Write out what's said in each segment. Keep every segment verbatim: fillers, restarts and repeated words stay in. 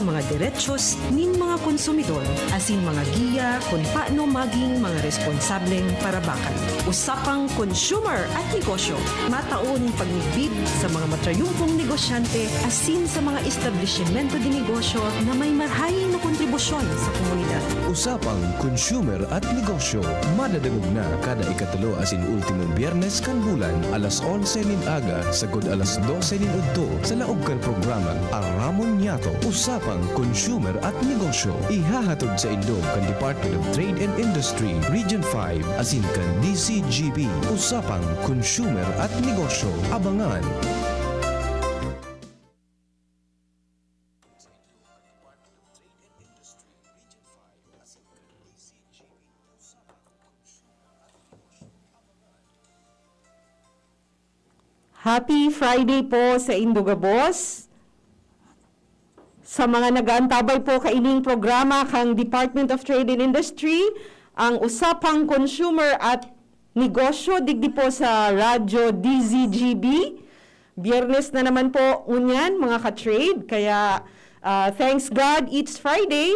mga derechos nin mga konsumidor asin mga giya kun paano magin mga responsableng parabakan. Usapang Consumer at Negosyo, matao nin pagmidbid sa mga matrayumpong negosyante asin sa mga establisimento de negosyo na may marahay na kontribusyon sa komunidad. Usapang Consumer at Negosyo, madadangog na kada ikatulo asin ultimong Biyernes kan bulan, alas onse nin aga sagkod alas dose nin udto, sa laog kan programang Aramon Niyato, Usapang Consumer at Negosyo. Ihahatod saindo kan Department of Trade and Industry, Region five, asin kan D C G B, Usapang Consumer at Negosyo. Abangan! Happy Friday po sa indo gabos. Sa mga nag-aantabay po kaining programa kan Department of Trade and Industry, ang Usapang Consumer at Negosyo digdi po sa Radyo D Z G B. Biyernes na naman po ngunyan, mga ka-trade. Kaya, ah, thanks God, it's Friday.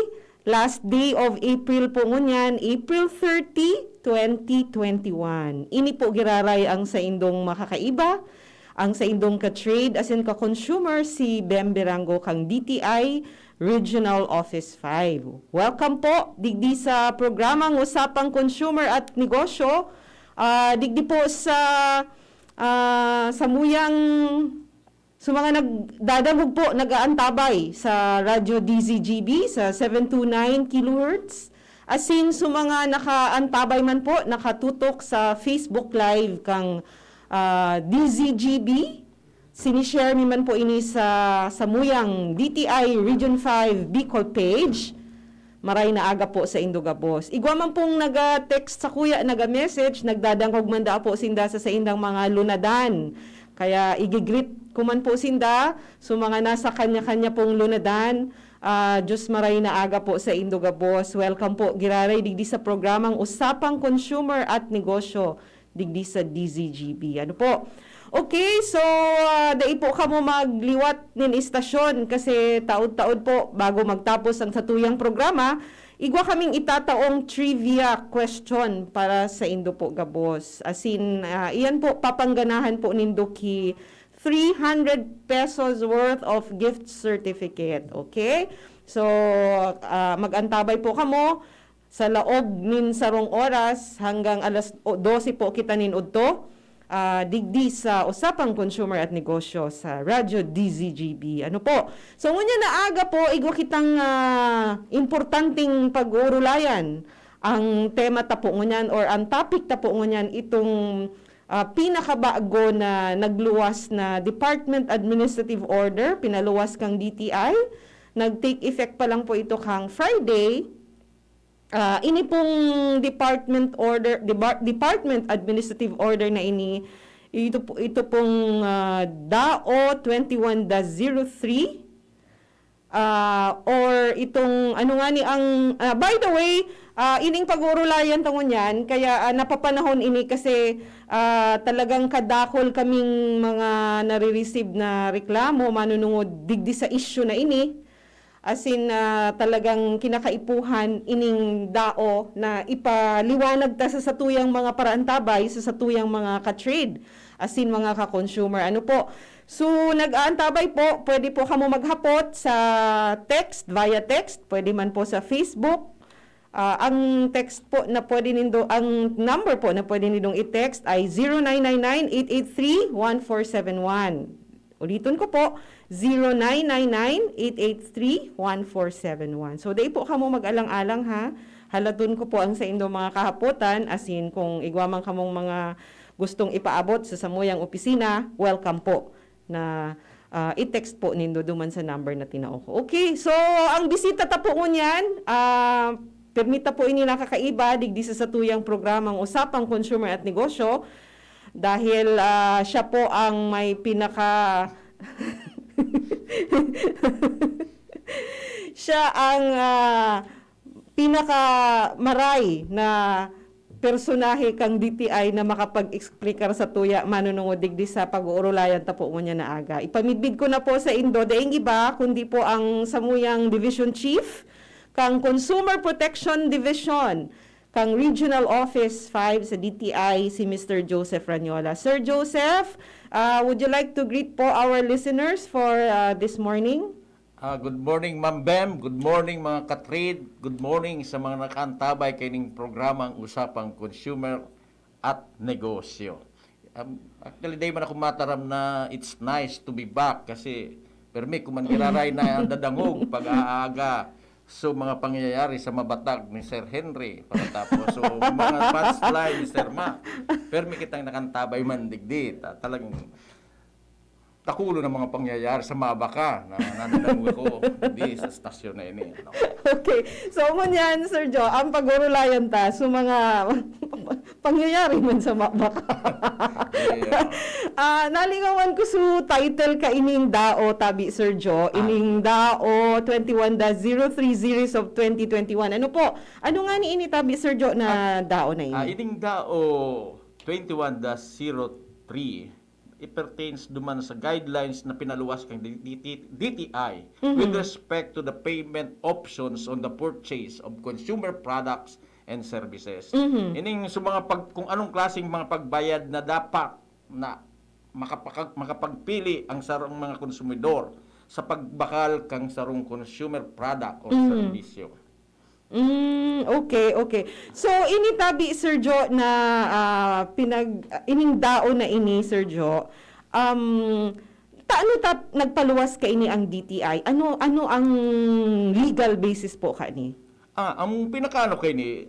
Last day of April po ngunyan, April thirty, twenty twenty-one. Ini po giraray ang saindong makakaiba, ang saindong ka-trade asin ka-consumer, si Bem Berango kang D T I Regional Office five. Welcome po digdi sa programang Usapang Consumer at Negosyo. Ah, digdi po sa, ah, samuyang sa mga nagdadangog po, nag-aantabay sa Radyo D Z G B sa seven two nine kilohertz, asin sa mga nakaantabay man po, nakatutok sa Facebook Live kang, ah, D Z G B, sinishare mi man po ini sa samuyang D T I Region five Bicol page. Maray na aga po sa indo gabos. Igwa man pong naga-text sakuya, naga-message, nagdadangog man daa po sinda sa saindang mga lunadan. Kaya igi-greet ko man po sinda, so mga nasa kanya-kanya pong lunadan. Ah, Diyos maray na aga po sa indo gabos. Welcome po, giraray digdi sa programang Usapang Consumer at Negosyo digdi sa D Z G B. Ano po? Okay, so, ah, dai po kamo magliwat nin istasyon kasi taod-taod po, bago magtapos ang satuyang programa, igwa kaming itataong trivia question para sa indo po gabos. Asin, ah, iyan po, papangganahan po nindo ki three hundred pesos worth of gift certificate. Okay? So, ah, mag-antabay po kamo. Sa laog nin sarong oras hanggang alas o-, dose po kita nin udto, ah, digdi sa Usapang Consumer at Negosyo sa Radyo D Z G B. Ano po? So, ngunyan na aga po, igwa kitang, ah, importanteng pag-uurulayan. Ang tema ta po ngunyan or ang topic ta po ngunyan itong, ah, pinakabago na nagluwas na Department Administrative Order, pinaluwas kang D T I. Nag-take effect pa lang po ito kang Friday. Ah, ini pong department order, depar-, department administrative order na ini, ito po, ito pong, ah, DAO twenty-one dash zero three, ah, or itong, ano nga ni ang, ah, by the way, ah, ining pag-uurulayan ta ngunyan, kaya, ah, napapanahon ini kasi, ah, talagang kadakol kaming mga nare-receive na reklamo manunungod digdi sa issue na ini. Asin, ah, talagang kinakaipuhan ining DAO na ipaliwanag ta sa satuyang mga paraantabay, sa satuyang mga ka-trade, asin mga ka-consumer. Ano po? So, nag-aantabay po, pwede po kamo maghapot sa text, via text, pwede man po sa Facebook. Ah, ang text po na pwede nindo, ang number po na pwede nindong i-text ay zero nine nine nine eight eight three one four seven one. Uliton ko po, zero nine nine nine eight eight three one four seven one. So, dai po kamo mag-alang-alang, ha. Halaton ko po ang saindo mga kahapotan, asin kung igwa man kamong mga gustong ipaabot sa samuyang opisina, welcome po na, ah, i-text po nindo duman sa number na tinao ko. Okay, so ang bisita ta po ngunyan, ah, pirmi ta po ini nakakaiba digdi sa satuyang programang Usapang Consumer at Negosyo. Dahil, ah, siya po ang may pinaka-, siya ang, ah, pinakamaray na personahe kan D T I na makapag-explicar sa tuya manunungod digdi sa pag-uurulayan ta po ngunyan na aga. Ipamidbid ko na po sa indo, daing iba, kundi po ang samuyang Division Chief kang Consumer Protection Division kang Regional Office five sa D T I, si Mister Joseph Ranyola. Sir Joseph, uh, would you like to greet po our listeners for uh, this morning? Ah, good morning, Ma'am Bem. Good morning, mga katrade. Good morning sa mga nakaantabay kaining programang Usapang Consumer at Negosyo. Um, actually, dai man ako mataram na it's nice to be back kasi permi ko man giraray na dadangog pag-aaga. So, mga pangyayari sa mabatag ni Sir Henry. Pagkatapos, so, mga punchline ni Sir Ma. Permi kitang nakantabay man digdi. Ta- Talagang takulo ng mga pangyayari sa mabaka na nananong ko hindi sa stasyon na ini. Ano? Okay. So, ngunyan, Sir Joe, ang pag-urulayan ta sa mga pangyayari man sa mabaka. Yeah. Ah, nalingawan ko su title ka ining dao, tabi, Sir Joe. Ah. Ining dao twenty-one dash zero three series of twenty twenty-one. Ano po? Ano nga ni ini, tabi, Sir Joe, na dao na ini? Ah, ining dao twenty-one dash zero three, it pertains duman sa guidelines na pinaluwas kang D- D- DTI with Mhm. respect to the payment options on the purchase of consumer products and services. Mhm. Ining sa mga pag, kung anong klaseng mga pagbayad na dapat na makapag, makapagpili ang sarong mga konsumidor sa pagbakal kang sarong consumer product o Mhm. serbisyo. Mm, okay, okay. So, ini tabi, Sir Jo, na ah, pinag ah, ining dao na ini, Sir Jo. Um, taano ta nagpaluwas ka ini ang D T I? Ano ano ang legal basis po kani? Ah, ang pinakaano kay ni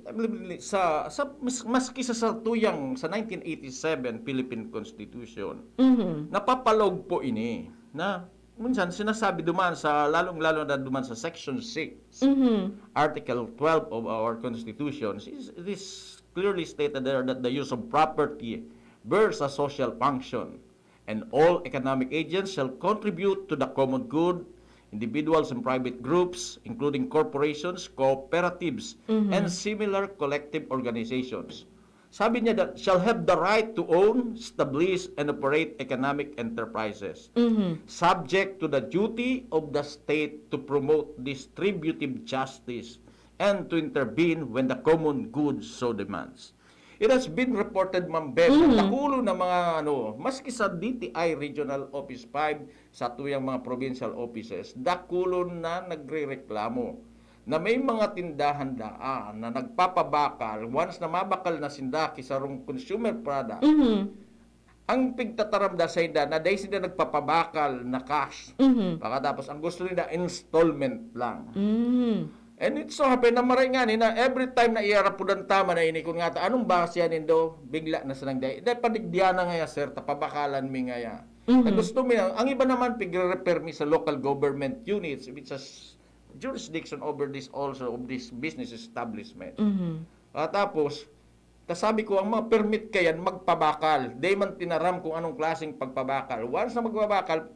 sa sa mas, maski sa, sa tuyang sa nineteen eighty-seven Philippine Constitution, Mhm. napapalog po ini na minsan sinasabi duman sa, lalong-lalo na duman sa Section six, Mhm. Article twelve of our Constitution, is, it is clearly stated there that the use of property bears a social function, and all economic agents shall contribute to the common good, individuals and private groups, including corporations, cooperatives, Mhm. and similar collective organizations. Sabi niya that shall have the right to own, establish, and operate economic enterprises, Mhm. subject to the duty of the state to promote distributive justice and to intervene when the common good so demands. It has been reported, Ma'am Bev, Mhm. na takulo na mga, ano, maski sa D T I Regional Office five, sa tuyang mga provincial offices, dakulo na nagrereklamo na may mga tindahan daan na nagpapabakal, once na mabakal na sinda ki sarong consumer product, Mhm. ang pigtataram da sa inda na dai sinda nagpapabakal na cash. Mhm. Pagkatapos, ang gusto nila, installment lang. Mm. And it so happen na maray nga ni na every time na iarapudan tama na ini, kun nga ta, "Anong ba siya nindo?" Bigla na silang dai. Dai, padigdiyan na ngaya, sir, tapabakalan mi ngaya. Mhm. Na gusto mi, ang iba naman, pigre-refer mi sa local government units, which has jurisdiction over this also, of this business establishment. Mhm. Ah, tapos, ta sabi ko, ang mga permit kayan, magpabakal. Dai man tinaram kung anong klaseng pagpabakal. Once na magpabakal,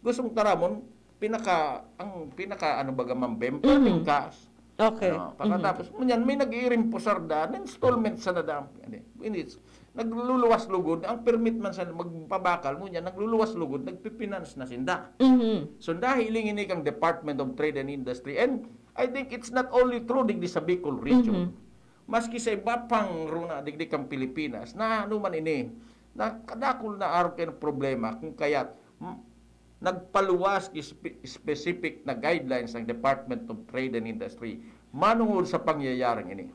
gustong taramon, pinaka, ang pinaka, ano baga, Ma'am Bem, Mhm. cash. Okay. Ano, pagkatapos, ngunyan, may nag-iirimpusar da, na installment sa nadam. Hindi, nagluluwas lugod, ang permit man sa magpabakal, ngunyan, nagluluwas lugod, nagpipinance na sinda. Mhm. So, dahil ini kang Department of Trade and Industry, and I think it's not only true digdi sa Bicol region. Mhm. Maski sa iba pang runa digdi kang Pilipinas, na ano man ini, na kadakol na arog kay problema kung kaya't, mm, nagpaluwas ki spe-, specific na guidelines ang Department of Trade and Industry manungod sa pangyayaring ini.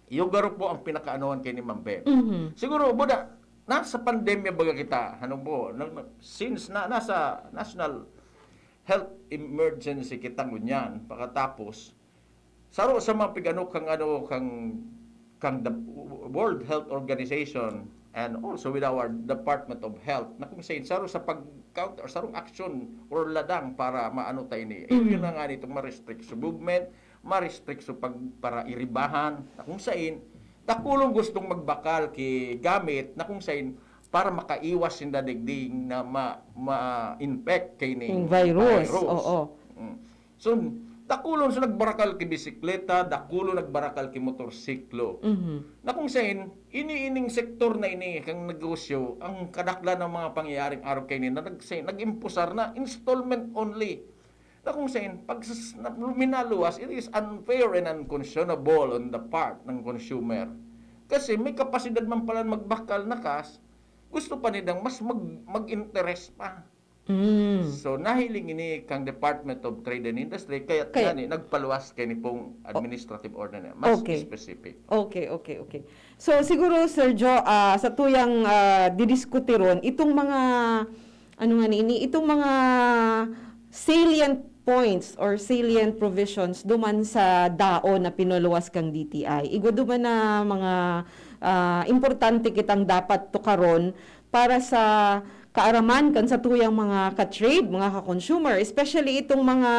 Iyo garo po ang pinakaanohan kay ni Ma'am Beb. Mhm. Siguro, buda, nasa pandemya baga kita, ano po, nag-, since na, nasa national health emergency kita ngunyan, pagkatapos, saro sa mga pig-ano kang, ano, kang, kang the World Health Organization and also with our Department of Health, na kung sa saro sa pag-counter, sarong action or ladang para maano tayo ni, Mhm. yun na nga nitong ma-restrict sa movement, ma-restrict sa pag, para iribahan, na kung sain, dakulong gustong magbakal ki gamit, na kung sain, para makaiwas sinda digding na ma-, ma-infect kay ning Yung virus, virus. Oo. Mm. So, Dakulon sa nagbarakal ki bisikleta, dakulon nagbarakal ki motorsiklo. Mhm. Na kung sain, ini ining sektor na ini kang negosyo, ang kadaklan ng mga pangyayaring araw kaini na nag, nag-impusar na installment only. Na kung sain, pag sas- na, minaluwas, it is unfair and unconscionable on the part ng consumer. Kasi may kapasidad man pala magbakal na cash, gusto pa nidang mas mag, mag-interest pa. Mm. So, nahiling ini kang Department of Trade and Industry, kaya Kaya- gani, nagpaluwas kaini pong administrative order na mas Okay. specific. Okay, okay, okay. So siguro, Sir Joe, ah, sa tuyang ah, didiskuti ron, itong mga, ano nga ni ini, itong mga salient points or salient provisions duman sa DAO na pinaluwas kang D T I. Igwa duman na mga ah, importante kitang dapat tukaron para sa kaaraman kan satuyang mga ka-trade, mga ka-consumer, especially itong mga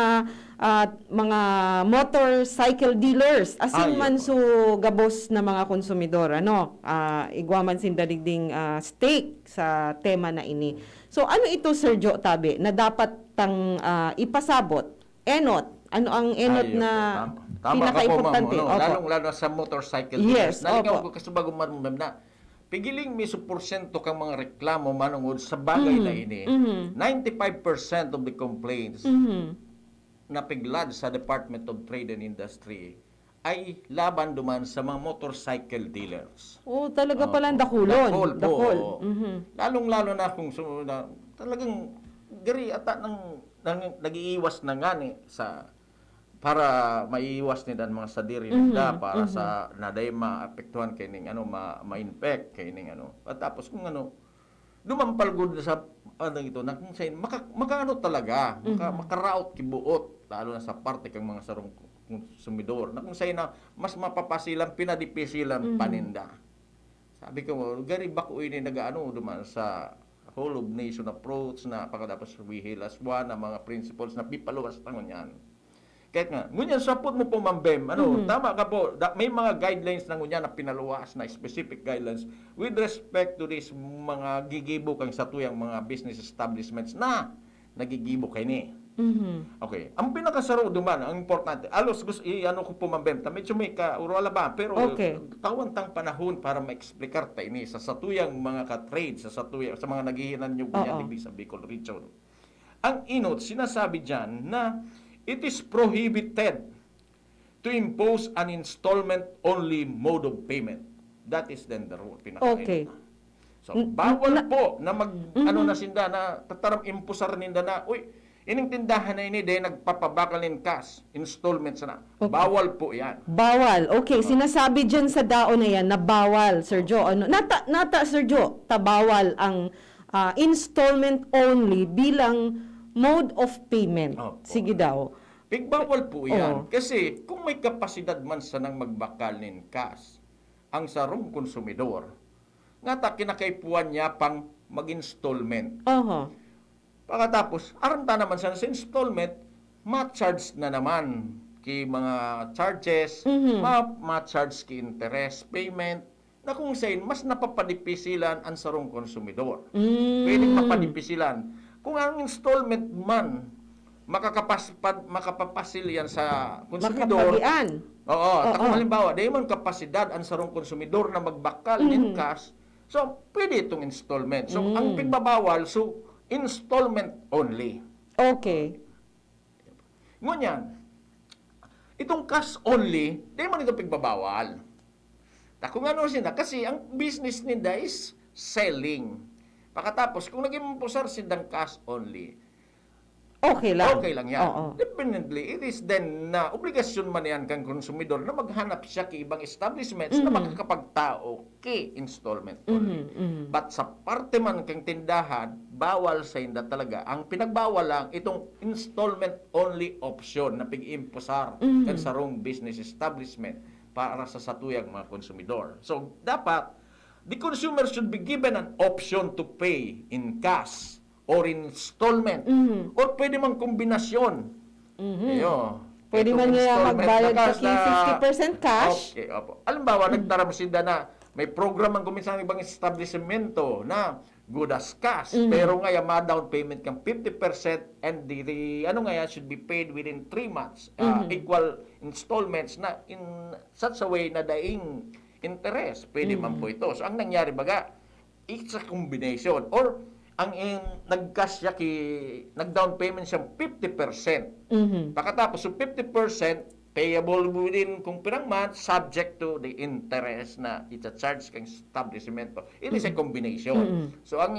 ah, mga motorcycle dealers, asin Ah, man yun. So gabos na mga konsumidor, ano, ah, igwa man sinda digding ah, stake sa tema na ini. So ano ito, Sir Joe, tabi na dapat tang ah, ipasabot? Enot, ano ang enot Ayun na po. Tama, tama ka po, ma'am, pinakaimportante? no? Opo. Lalong-lalo sa motorcycle Yes, dealers. Naligaw Opo. ko kasi bago, ma'am, na pigiling mi sa porsyento kang mga reklamo manungod sa bagay Mhm, na ini. mhm. Ninety-five percent of the complaints Mhm. na piglad sa Department of Trade and Industry ay laban duman sa mga motorcycle dealers. Oh, talaga Oo. palang dakulon. Dakol po, Dakol. Oo. Mhm. Lalong-lalo na kung su- na, talagang gari ata nang, nang nag-iiwas na ngani sa para maiiwas ni dan mga sadiri ninda Mhm, para mhm. Sa na dai maapektuhan kaining ano, ma, ma-infect kaining ano. At tapos kung ano, dumampal gud sa ano ito na kung sain maka, makaano talaga, maka, Mhm. makaraot kibuot lalo na sa parte kang mga sarong konsumidor na kung sain na mas mapapasilan, pinadipisilan Mhm. paninda. Sabi ko, gari bako ini nag-ano duman sa whole of nation approach na pagkatapos we hail as one ang mga principles na pipaluwas na ngunyan. Kaya nga, ngunyan sapot mo po, Ma'am Bem, ano, Mhm. Tama ka po, da, may mga guidelines na ngunyan na pinaluwas na specific guidelines with respect to this mga gigibo kang satuyang mga business establishments na nagigibo kaini. Mhm. Okay. Ang pinakasaro duman, ang importante, alos gusto, i-ano ko po, Ma'am Bem, ta medyo may kaurwala ba, pero Okay. tawan tang panahon para ma-explicar ta ini sa satuyang mga ka-trade, sa satuya, sa mga naghihinan nyo ganyan Oo. digdi sa Bicol region. Ang enot, sinasabi dyan na it is prohibited to impose an installment-only mode of payment. That is then the rule. Pinaka- Okay. So, N- bawal na- po na mag, Mhm. ano na sinda, na tataram impusar ninda na, uy, ining tindahan na ini, dahil nagpapabakal nin cash, installments na. Okay. Bawal po yan. Bawal. Okay, Ah. Sinasabi dyan sa DAO na yan na bawal, Sir Joe. Ano? Nata, nata, Sir Joe, ta bawal ang ah, installment only bilang mode of payment. Opo. Sige daw. Pigbawal po yan. Oo. Kasi kung may kapasidad man sanang magbakal nin cash, ang sarong konsumidor, ngata kinakaipuhan niya pang mag-installment. Oho. Pagkatapos, aram ta naman sana sa installment, ma-charge na naman ki mga charges, Mhm. ma, ma-charge ki interest payment, na kung sain mas napapadipisilan ang sarong konsumidor. Mm. Pwedeng mapadipisilan. Kung ang installment man, makakapas, pad, makapapasil yan sa konsumidor. Makapagian. Oo, ta kung Oo. halimbawa, dahil man kapasidad ang sarong konsumidor na magbakal nin Mhm. cash, so, pwede itong installment. So, Mm. ang pigbabawal, so, installment only. Okay. Ngunyan, itong cash only, di man ito pigbabawal. Ta kung ano sinda, kasi ang business ninda is selling. Pagkatapos, kung naging pusar sindang cash only, Okay lang. Okay lang yan. Oo. Definitely, it is then na obligasyon man yan kang konsumidor na maghanap siya ki ibang establishments na Mhm. makakapagtao ki installment only. Mhm, mhm. But sa parte man kang tindahan, bawal sa inda talaga. Ang pinagbawal lang, itong installment only option na pig-iimpusar Mhm. kan sarong business establishment para sa satuyang mga konsumidor. So, dapat, the consumer should be given an option to pay in cash or installment Mhm. or pwede mang kombinasyon. Mhm. Iyo. Pwede Itong man niya installment magbayad na sa cash na fifty percent cash. Okay, opo. Halimbawa, nagtaram sinda na may program ang kuminsan ng ibang establishmento na good as cash. Mhm. Pero nga, yung mga down payment kang fifty percent and the, the, ano nga yan, should be paid within three months. Ah, Mhm. equal installments na in such a way na daing interest. Pwede man Mhm. po ito. So, ang nangyari baga, it's a combination. Or, ang in, nag-cash siya ki, nag-down payment siyang fifty percent. Mhm. Pagkatapos, yung fifty percent, payable within kung pirang month, subject to the interest na icha-charge kang establishment. It is a Mm. combination. Mm. So, ang,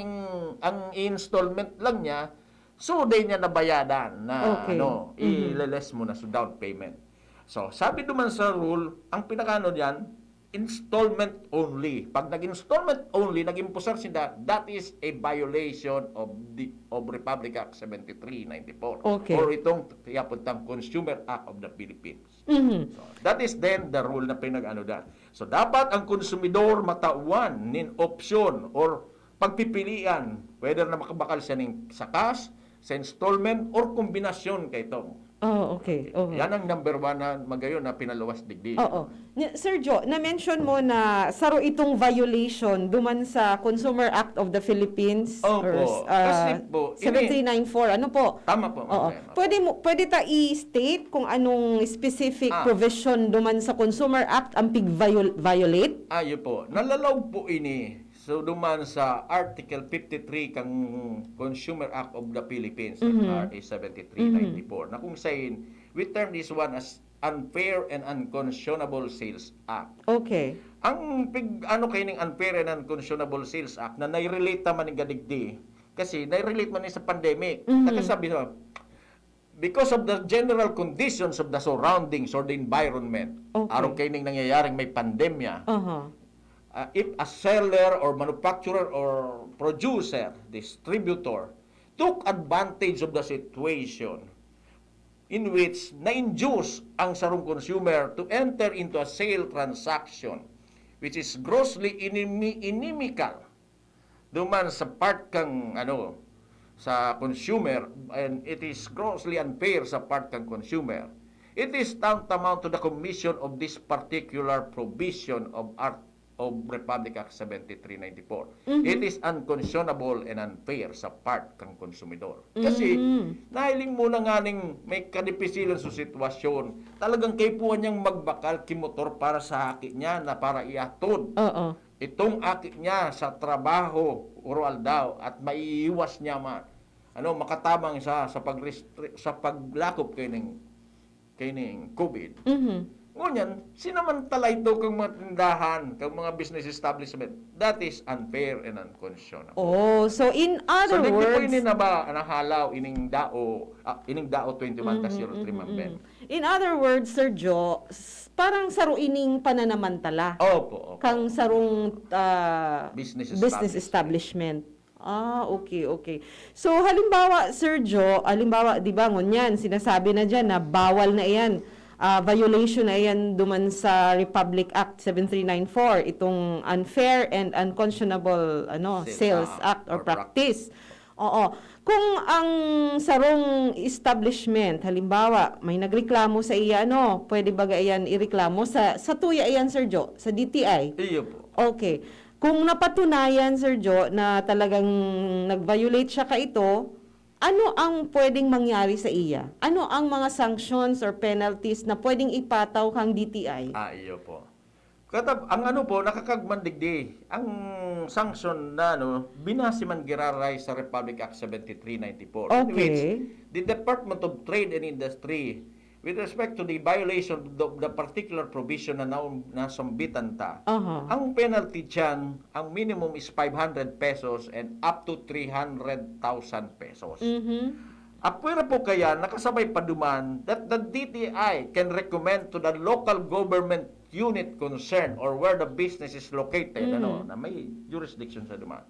ang installment lang niya, so, di niya nabayadan na, Okay. ano, Mhm. i-less mo na sa down payment. So, sabi duman sa rule, ang pinakaano diyan, installment only. Pag nag-installment only, nag-imposar sinda, that is a violation of the, of Republic Act seventy-three ninety-four. Okay. Or itong tiyapuntang Consumer Act of the Philippines. Mhm. So, that is then the rule na pinag-ano dyan. So, dapat ang konsumidor matawan nin opsyon or pagpipilian whether na makabakal siya ning sa cash, sa installment, or kombinasyon kay Tom. Oh, okay. Oo. Yan ang number one na magayon na pinaluwas digdi. Oo. Ni-, Sir Joe, na-mention mo na saro itong violation duman sa Consumer Act of the Philippines Opo. or, ah, Kasi po, ini- seven three nine four. Ano po? Tama po, ma'am. Oo. Tama po. Pwede mo, pwede ta i-state kung anong specific Ah. provision duman sa Consumer Act ang pig-viol-, violate? Ah, yun po. Nalalaw po ini. So, duman sa Article fifty-three kang Consumer Act of the Philippines, Mhm. R A seventy-three ninety-four, Mhm. na kung sayin, we term this one as Unfair and Unconscionable Sales Act. Okay. Ang pig-, ano kaining Unfair and Unconscionable Sales Act na nai-relate naman ni gadigdi, kasi nai-relate man ni sa pandemic. Mhm. Nakasabi na, because of the general conditions of the surroundings or the environment, Okay. arog kaining nangyayaring may pandemya, Aha. ah, if a seller or manufacturer or producer, distributor, took advantage of the situation in which na-induce ang sarong consumer to enter into a sale transaction which is grossly inimi-, inimical duman sa part kang, ano, sa consumer, and it is grossly unfair sa part kang consumer, it is tantamount to the commission of this particular provision of Art-, of Republic Act seventy-three ninety-four. Mhm. It is unconscionable and unfair sa part kang konsumidor. Kasi, Mhm. nahiling mo na nga ning may kadipisilan sa sitwasyon, talagang kaipuhan niyang magbakal ki motor para sa haki niya na para iatod. Oo. Itong aki niya sa trabaho, Roaldao, at maiiwas niya ma-, ano, makatabang sa, sa pagrestre-, sa paglakop kaining, kaining COVID. Mhm. Ngunyan, sinamantala ito kang mga tindahan, kang mga business establishment. That is unfair and unconscionable. Oh, so in other So, nagdi po words ini na ba, nahalaw, ining dao, ah, ining dao twenty-one dash zero three, Mhm, mhm, Ma'am Ben? mhm. In other words, Sir Jo, s-, parang saro ining pananamantala Opo, opo. kang sarong, ah, Business business establishment. establishment. Ah, okay, okay. So, halimbawa, Sir Jo, halimbawa, di ba, ngunyan, sinasabi na diyan na bawal na iyan, ah, violation na iyan duman sa Republic Act seven three nine four, itong Unfair and Unconscionable, ano, Sales Sales Act Act or or practice. Oo. Kung ang sarong establishment, halimbawa, may nagreklamo sa iya, ano, pwede ba ga iyan ireklamo sa, sa tuya iyan, Sir Jo? Sa D T I? Iyo po. Okay. Kung napatunayan, Sir Jo, na talagang nag-violate siya kaito, ano ang pwedeng mangyari sa iya? Ano ang mga sanctions or penalties na pwedeng ipataw kang D T I? Ah, iyo po. Katab-, ang ano po, nakakagman digdi, ang sanction na, ano, binase man giraray sa Republic Act seventy-three ninety-four, in which Okay. the Department of Trade and Industry, with respect to the violation of the, the particular provision na naun-, nasambitan ta, Aha. ang penalty dyan, ang minimum is five hundred pesos and up to three hundred thousand pesos. Mhm. Apwera po kaya, nakasabay pa duman that the D T I can recommend to the local government unit concerned or where the business is located, Mm. ano, na may jurisdiction sa duman,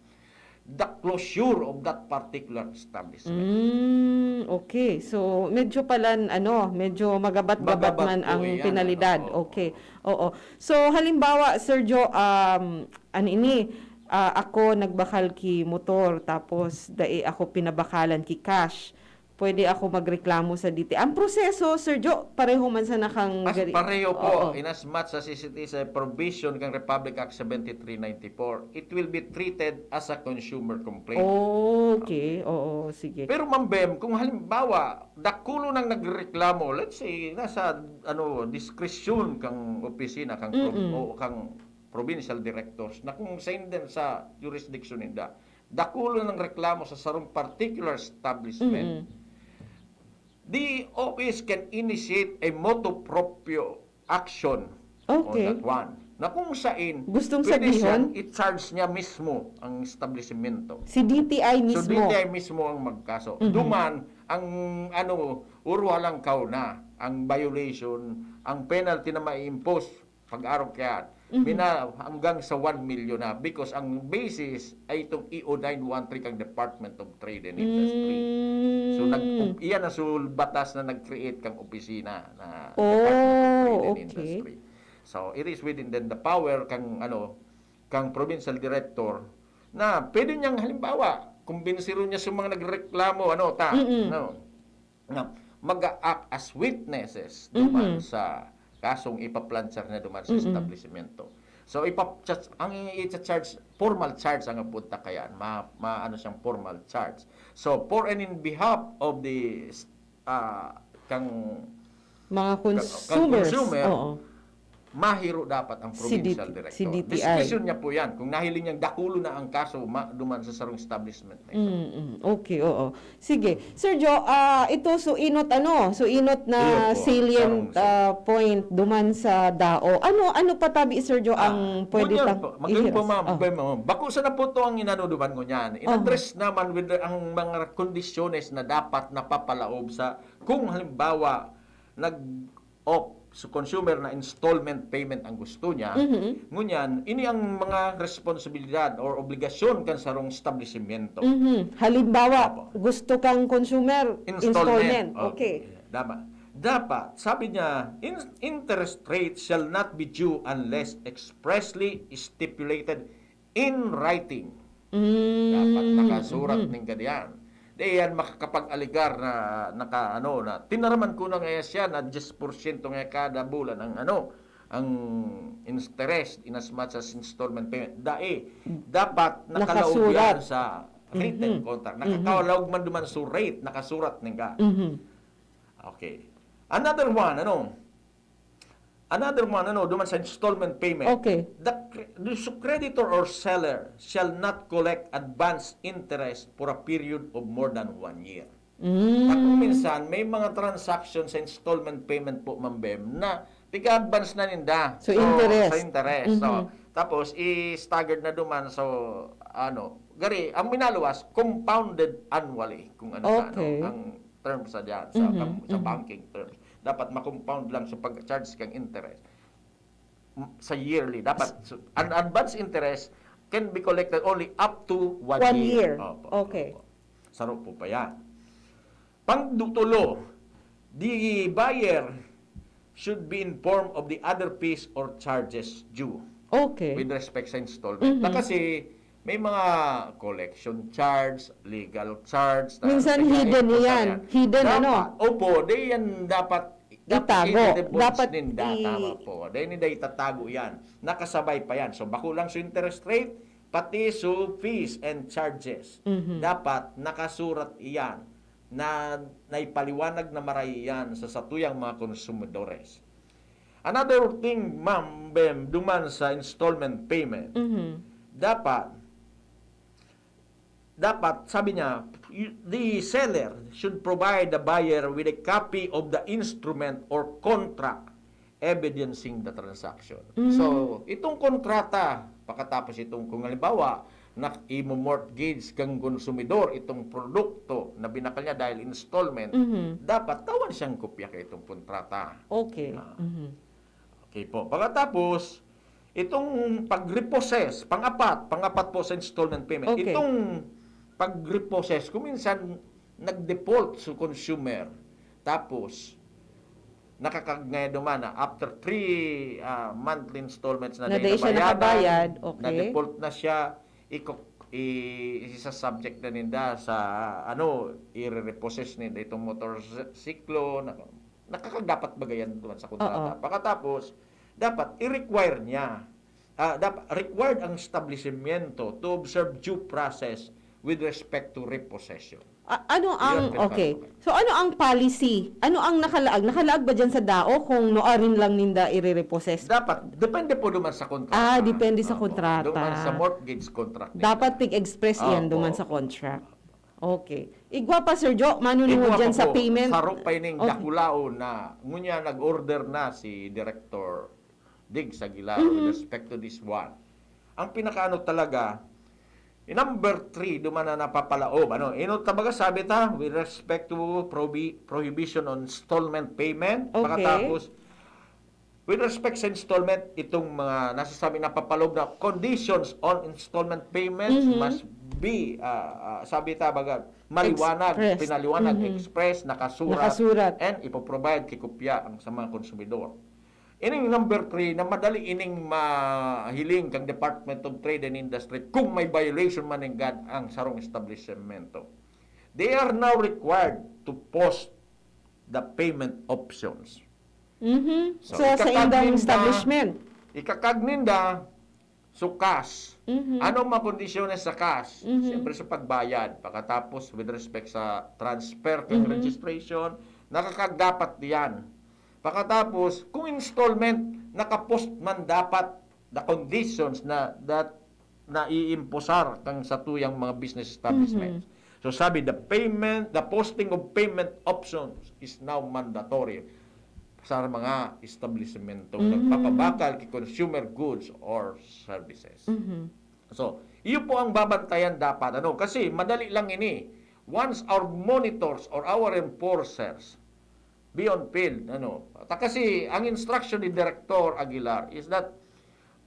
the closure of that particular establishment. Mm, okay. So, medyo palan, ano, medyo magabat-gabat Magabat man po ang yan, penalidad. ano, oo. Okay. Oo. So, halimbawa, Sir Jo, um, ano ini, ah, ako nagbakal ki motor, tapos dai ako pinabakalan ki cash. pwede ako magreklamo sa D T I. Ang proseso, Sir Joe, pareho man sana kang As gari- pareho Oo. po, in as much as it is a provision kang Republic Act seventy-three ninety-four, it will be treated as a consumer complaint. Okay, oo, sige. Pero Ma'am Bem, kung halimbawa, dakulo nang nagreklamo, let's say, nasa ano, diskresyon kang opisina, kang pro- Mm-mm. o kang provincial directors, na kung sa, sa jurisdiction ninda, dakulo nang reklamo sa sarong particular establishment, Mm-mm. the office can initiate a motu proprio action Okay. on that one. Na kung sain, Gustong pwede sabihon? siyang i-charge niya mismo ang establishmento. Si D T I mismo. So, D T I mismo ang magkaso. Mhm. Duman, ang ano, uruha lang kaw na, ang violation, ang penalty na mai-impose, pag-arog kaya, Mhm. mina, hanggang sa one million na because ang basis ay itong E O nine one three kang Department of Trade and Industry. Mm. So, nag, iyan ang sul-, batas na nag-create kang opisina na Oh, Department of Trade and okay. Industry. So, it is within then the power kang, ano, kang provincial director na pwede niyang, halimbawa, kumbinsiron niya sa mga nagreklamo, ano, ta, Mm-mm. no, na mag-a-act as witnesses duman Mhm. sa kasong ipaplanchar na duman sa Mm-mm. establishmento. So, ipa-, ang i-charge, formal charge ang apunta kayan. Ma, ma, ano siyang formal charge. So, for and in behalf of the, ah, kang Mga kang consumers. consumer, Oo. mahiro dapat ang Si D T, provincial director. si D T I. Discretion niya po yan. Kung nahiling niyang dakulo na ang kaso, ma, duman sa sarong establishment na ito. Mm, mm. Okay, oo. Sige. Sir Joe, ah, ito, so inot ano, so inot na Iyo po, salient sarong- ah, point duman sa DAO. Ano ano pa tabi, Sir Joe, Ah, ang pwede ngunyan tang po, magayon po, ihiras? ma'am, Oh. Bem, oh. Bako sana po to ang inano duman ngunyan. Oh. In-address naman with the, ang mga kondisyones na dapat napapalaob sa, kung halimbawa, nag-opt sa consumer na installment payment ang gusto niya, Mhm. ngunyan, ini ang mga responsibilidad or obligasyon kan sarong establishmento. Mhm. Halimbawa, Opo. gusto kang consumer, installment. Oh, Okay. Dapat. Dapat, sabi niya, in, interest rate shall not be due unless expressly stipulated in writing. Mm, Dapat nakasurat mhm. ning ganyan. Di yan makakapag-alegar na naka, ano, na tinaraman ko na nga siya na diyes porsyento nga kada bulan ang, ano, ang interest in as much as installment payment. Dai, dapat nakalaog Nakasurat. Yan sa written Mhm. contract. Mhm. Nakakalaog man duman sa rate, nakasurat ning ka. Mhm. Okay. Another one, ano? Another one, ano, duman sa installment payment. Okay. The, cre- the creditor or seller shall not collect advance interest for a period of more than one year. Mm. At kung minsan, may mga transaction sa installment payment po, Ma'am Bem, na tig-advance na ninda. So, interest. Sa interest. So, Mhm. tapos, i-staggered na duman. So, ano, gari, ang minaluwas, compounded annually, kung ano sa, ano, Okay. ang term sa dyan, sa, Mhm, kam- sa mhm. banking terms. Dapat ma-compound lang sa pag-charge kang interest. M- Sa yearly, dapat, so, an advance interest can be collected only up to one, One year. Opo, Okay. Opo. Saro po pa yan. Pangdutulo, the buyer should be informed of the other fees or charges due Okay. with respect sa installment. Mhm. Na kasi may mga collection charge, legal charge, ta- Minsan kaya hidden ito sa yan. yan. Hidden, Dapat, ano? Opo, di yan dapat, dapat Itago. i-divulge Dapat ninda. i- Tama po. Di ninda itatago yan. Nakasabay pa yan. So, bako lang sa interest rate, pati sa fees and charges. Mhm. Dapat nakasurat iyan na naipaliwanag na maray iyan sa satuyang mga konsumidores. Another thing, Ma'am Bem, duman sa installment payment, Mhm. dapat, dapat, sabi niya, y- the seller should provide the buyer with a copy of the instrument or contract evidencing the transaction. Mm. So, itong kontrata, pagkatapos itong, kung halimbawa, na imo-mortgage kang konsumidor itong produkto na binakal niya dahil installment, Mhm. dapat tawan siyang kopya kay itong kontrata. Okay. Ah. Mhm. Okay po. Pagkatapos, itong pag-repossess, pang-apat, pang-apat po sa installment payment. Okay. Itong pag-repossess, kung minsan nag-default sa consumer, tapos nakakagngay duman na after three ah, monthly installments na Na di di siya nabayadan, nakabayad, okay. Na-default na siya, iko- i-, isa-subject na ninda sa, ano, i-repossess ninda itong motorsiklo, na, nakakadapat ba yan duman sa kontrata? Oo. Pagkatapos, dapat i-require niya, ah, dapat required ang establishmento to observe due process with respect to repossession. A-, ano ang, Yun, okay. So, ano ang policy? Ano ang nakalaag? Nakalaag ba dyan sa DAO kung nuarin lang ninda ire-repossess? Dapat, depende po duman sa kontrata. Ah, depende sa Opo. kontrata. Duman sa mortgage contract ninda. Dapat pig-express iyan Opo, duman sa opo. contract. Okay. Igwa pa, Sir Jo, manunungod Igwa dyan pa sa po, payment. Saro pa ining Okay. dakulaon na, ngunya nag-order na si Director Diggs Aguilar with Mhm. respect to this one. Ang pinakaano talaga, yung number three, duman na napapalaob. Ano, ino ta baga sabi ta, with respect to probi-, prohibition on installment payment. Okay. Pagkatapos, with respect sa installment, itong mga nasasabi napapalaob na conditions on installment payments Mhm. must be, ah, ah, sabi ta baga, maliwanag, Expressed. pinaliwanag, Mhm. express, nakasurat, Nakasurat. and ipoprovide kikopya ang sa mga konsumidor. Ining number three na madali ining mahiling kang Department of Trade and Industry kung may violation man ning gad ang sarong establisemento. They are now required to post the payment options. Mhm. So, So, sa ikakag indang ninda, establishment. ikakag ninda, so cash. Mhm. Anong mga kondisyones sa cash? Mhm. Siyempre sa pagbayad. Pagkatapos, with respect sa transfer kang Mhm. registration, nakakagdapat diyan. Pagkatapos, kung installment, nakapost man dapat the conditions na that naiimposar kang satuyang mga business establishments. Mhm. So sabi, the payment, the posting of payment options is now mandatory sa mga establisemento Mhm. nagpapabakal ki consumer goods or services. Mhm. So, iyo po ang babantayan dapat, ano, kasi madali lang ini. Once our monitors or our enforcers be on field, ano. Ta-, kasi ang instruction ni Director Aguilar is that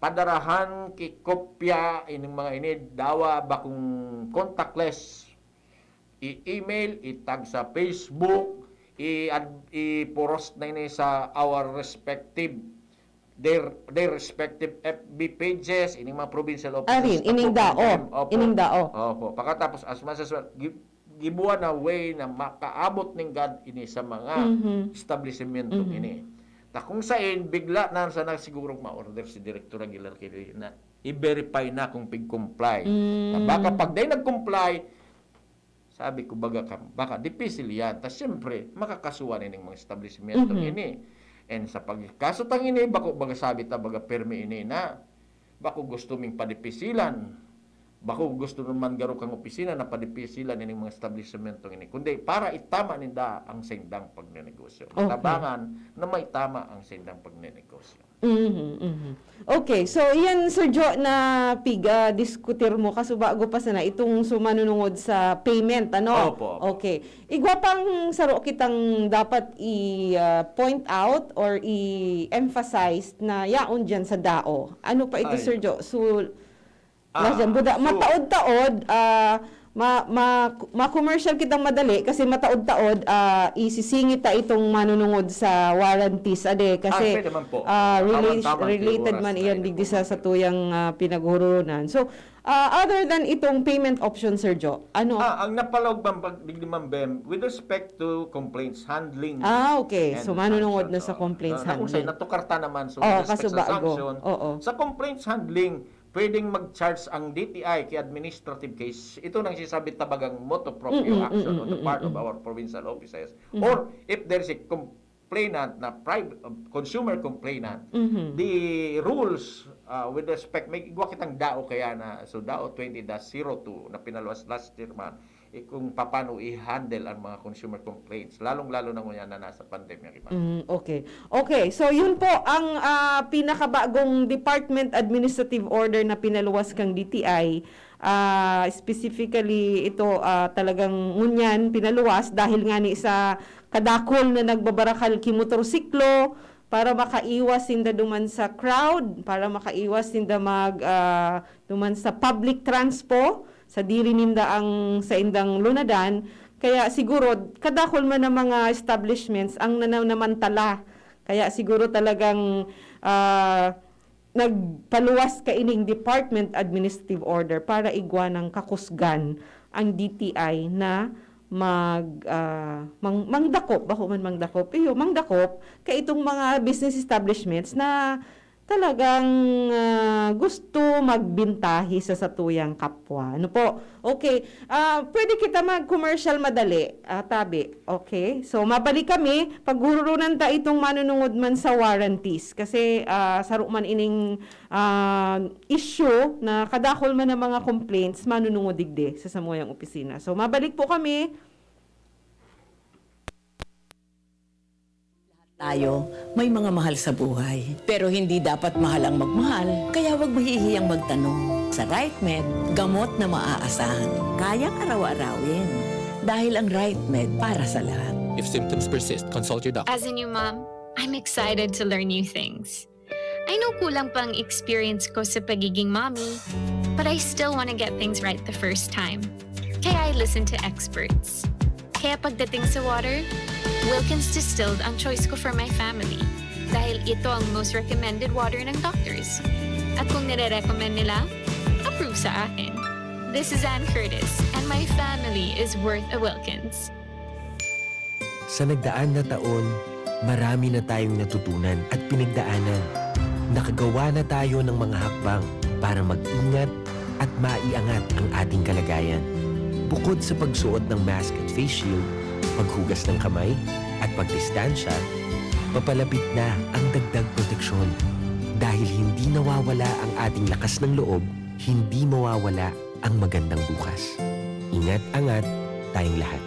padarahan ki kopya ining mga ini, dawa bakong contactless, i-email, itag sa Facebook, i-ad-, i-post na ini sa our respective, their, their respective F B pages, ining mga provincial offices, Arin, ining tapos DAO, M M, opo. ining DAO. Opo. Pagkatapos, as much as well, gi-, gibuan na way na makaabot ning gad ini sa mga Mhm. establishmento Mhm. ini. Ta kung sain, bigla na sana sigurong ma-order si Director Aguilar Quirino na i-verify na kung pig-comply. Mm. Na baka pag dahil nag-comply, sabi ko, baga ka, baka dipisil yan. Ta siyempre, makakasuhan ining mga establishmento Mhm. ini. And sa pagkaso tang ini, bako baga sabi ta, baga permi ini na, bako gusto ming padipisilan. Bako gusto naman garo kang opisina na padipisilan ining mga establishmento ini. Kundi para itama ninda ang sindang pagnenegosyo. Okay. Tabangan na may tama ang sindang pagnenegosyo. Mhm, mhm. Okay, so iyan, Sir Jo, na piga diskutir mo, kaso bago pa sana itong sumanunungod sa payment, ano? Opo, opo. Okay. Igwa pang saro kitang dapat i, ah, point out or i-emphasize na yaon dyan sa DAO. Ano pa ito, Ay. Sir Jo? So, Ah, Lajan, buda, so mataod-taod, ah, ma-, ma-, ma-commercial kitang madali kasi mataod-taod, ah, isisingit ta itong manunungod sa warranties, ade, kasi, Ah, pwede man po. ah, Tama, rela-, tama, related oras man na iyan ini digdi po, sa, ma'am. sa tuyang, ah, pinaghurunan. So, ah, other than itong payment option, Sir Jo, ano? Ah, ang napalaog man pag digdi, Ma'am Bem, with respect to complaints handling Ah, okay. and So, manunungod na sanctions, sa oh. complaints Na, na kung sa'yo, handling. natukar ta naman, so, Oh, with respect kaso sa bago. sanction, Oo. sa complaints handling, pwedeng mag-charge ang D T I ki administrative case. Ito nang sinasabi tabagang motu proprio Mm, action mm, on the mm, part of mm. our provincial offices. Mm. Or if there is a complainant na priv-, uh, consumer complainant, Mhm. the rules, uh, with respect, may igwa kitang DAO kaya na, so DAO twenty dash zero two na pinaluwas last year man, eh, kung paano i-handle ang mga consumer complaints, lalong-lalo na ngunyan na nasa pandemya, di ba? Mm, okay. Okay, so yun po ang, ah, pinakabagong department administrative order na pinaluwas kang D T I. Ah, specifically, ito, ah, talagang ngunyan pinaluwas dahil nga ni sa kadakul na nagbabarakal ki motorsiklo para makaiwas sinda duman sa crowd, para makaiwas sinda mag, ah, duman sa public transpo, sadiri ninda ang saindang lunadan. Kaya siguro, kadakul man ang mga establishments ang nana-, namantala. Kaya siguro talagang, ah, nagpaluwas kaining department administrative order para igwa nang kakusgan ang D T I na mag, ah, mang-, mangdakop, bako man mangdakop, iyo, mangdakop kaitong mga business establishments na talagang, ah, gusto magbintahi sa satuyang kapwa. Ano po? Okay. Ah, pwede kita mag-commercial madali, ah, tabi. Okay. So, mabalik kami. Paghurunan ta itong manunungod man sa warranties. Kasi, ah, saro man ining, ah, issue na kadakol man ang mga complaints, manunungod digdi sa samuyang opisina. So, mabalik po kami. Tayo, may mga mahal sa buhay. Pero hindi dapat mahal ang magmahal, kaya huwag mahihiyang magtanong. Sa RightMed, gamot na maaasahan. Kayang araw-arawin. Dahil ang RightMed para sa lahat. If symptoms persist, consult your doctor. As a new mom, I'm excited to learn new things. I know kulang pa ang experience ko sa pagiging mommy, but I still want to get things right the first time. Kaya I listen to experts. Kaya pagdating sa water, Wilkins Distilled ang choice ko for my family dahil ito ang most recommended water ng doctors. At kung nire-recommend nila, approve sa akin. This is Ann Curtis, and my family is worth a Wilkins. Sa nagdaan na taon, marami na tayong natutunan at pinagdaanan. Nakagawa na tayo ng mga hakbang para mag-ingat at maiangat ang ating kalagayan. Bukod sa pagsuot ng mask at face shield, paghugas ng kamay, at pagdistansya, papalapit na ang dagdag proteksyon. Dahil hindi nawawala ang ating lakas ng loob, hindi mawawala ang magandang bukas. Ingat-angat tayong lahat.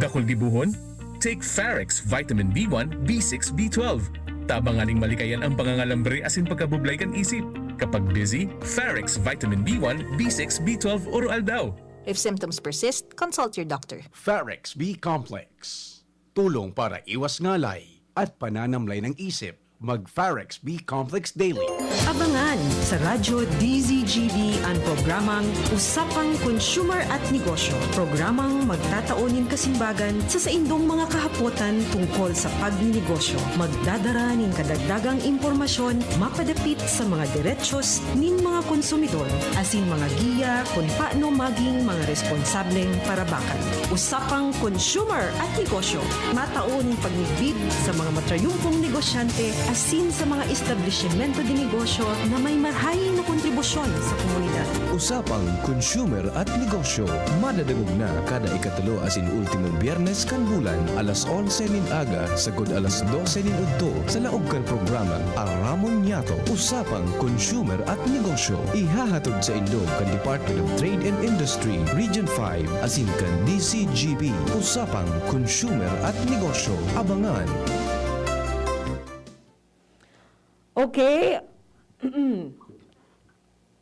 Dakul gibohon? Take Farex Vitamin B one, B six, B twelve. Tabangan ning malikayan ang pangangalambre asin pagkabublay kan isip. Kapag busy, Farex Vitamin B one, B six, B twelve oro-aldaw. If symptoms persist, consult your doctor. Farex B Complex. Tulong para iwas ngalay at pananamlay ng isip. Mag Farex B Complex Daily. Abangan sa Radyo D Z G B an programang Usapang Consumer at Negosyo, programang magtatao nin kasimbagan sa saindong mga kahapotan tungkol sa pagninegosyo. Magdadara nin kadagdagang impormasyon mapadapit sa mga derechos nin mga konsumidor asin mga giya kun paano maging mga responsableng parabakal. Usapang Consumer at Negosyo, matao nin pagmidbid sa mga matrayumpong negosyante asin sa mga establisimento de negosyo na may marahay na kontribusyon sa komunidad. Usapang Consumer at Negosyo, madadangog na kada ikatulo asin ultimong Biyernes kan bulan, alas onse nin aga sagkod alas dose nin udto, sa laog kan programang Aramon Niyato, Usapang Consumer at Negosyo. Ihahatod saindo kan Department of Trade and Industry, Region five, asin kan D C G B. Usapang Consumer at Negosyo. Abangan! Okay.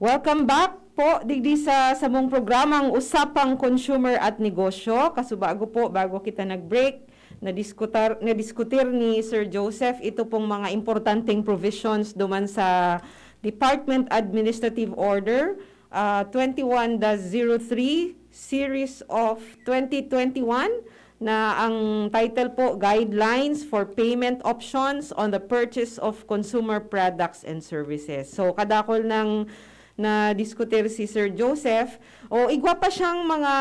Welcome back po digdi sa samong programang Usapang Consumer at Negosyo. Kasubago po, bago kita nag-break, nadiskutar, nadiskutir ni Sir Joseph ito pong mga importanteng provisions duman sa Department Administrative Order, ah, twenty-one dash zero three Series of twenty twenty-one, na ang title po, Guidelines for Payment Options on the Purchase of Consumer Products and Services. So, kadakol ng nadiskutir si Sir Joseph, o igwa pa siyang mga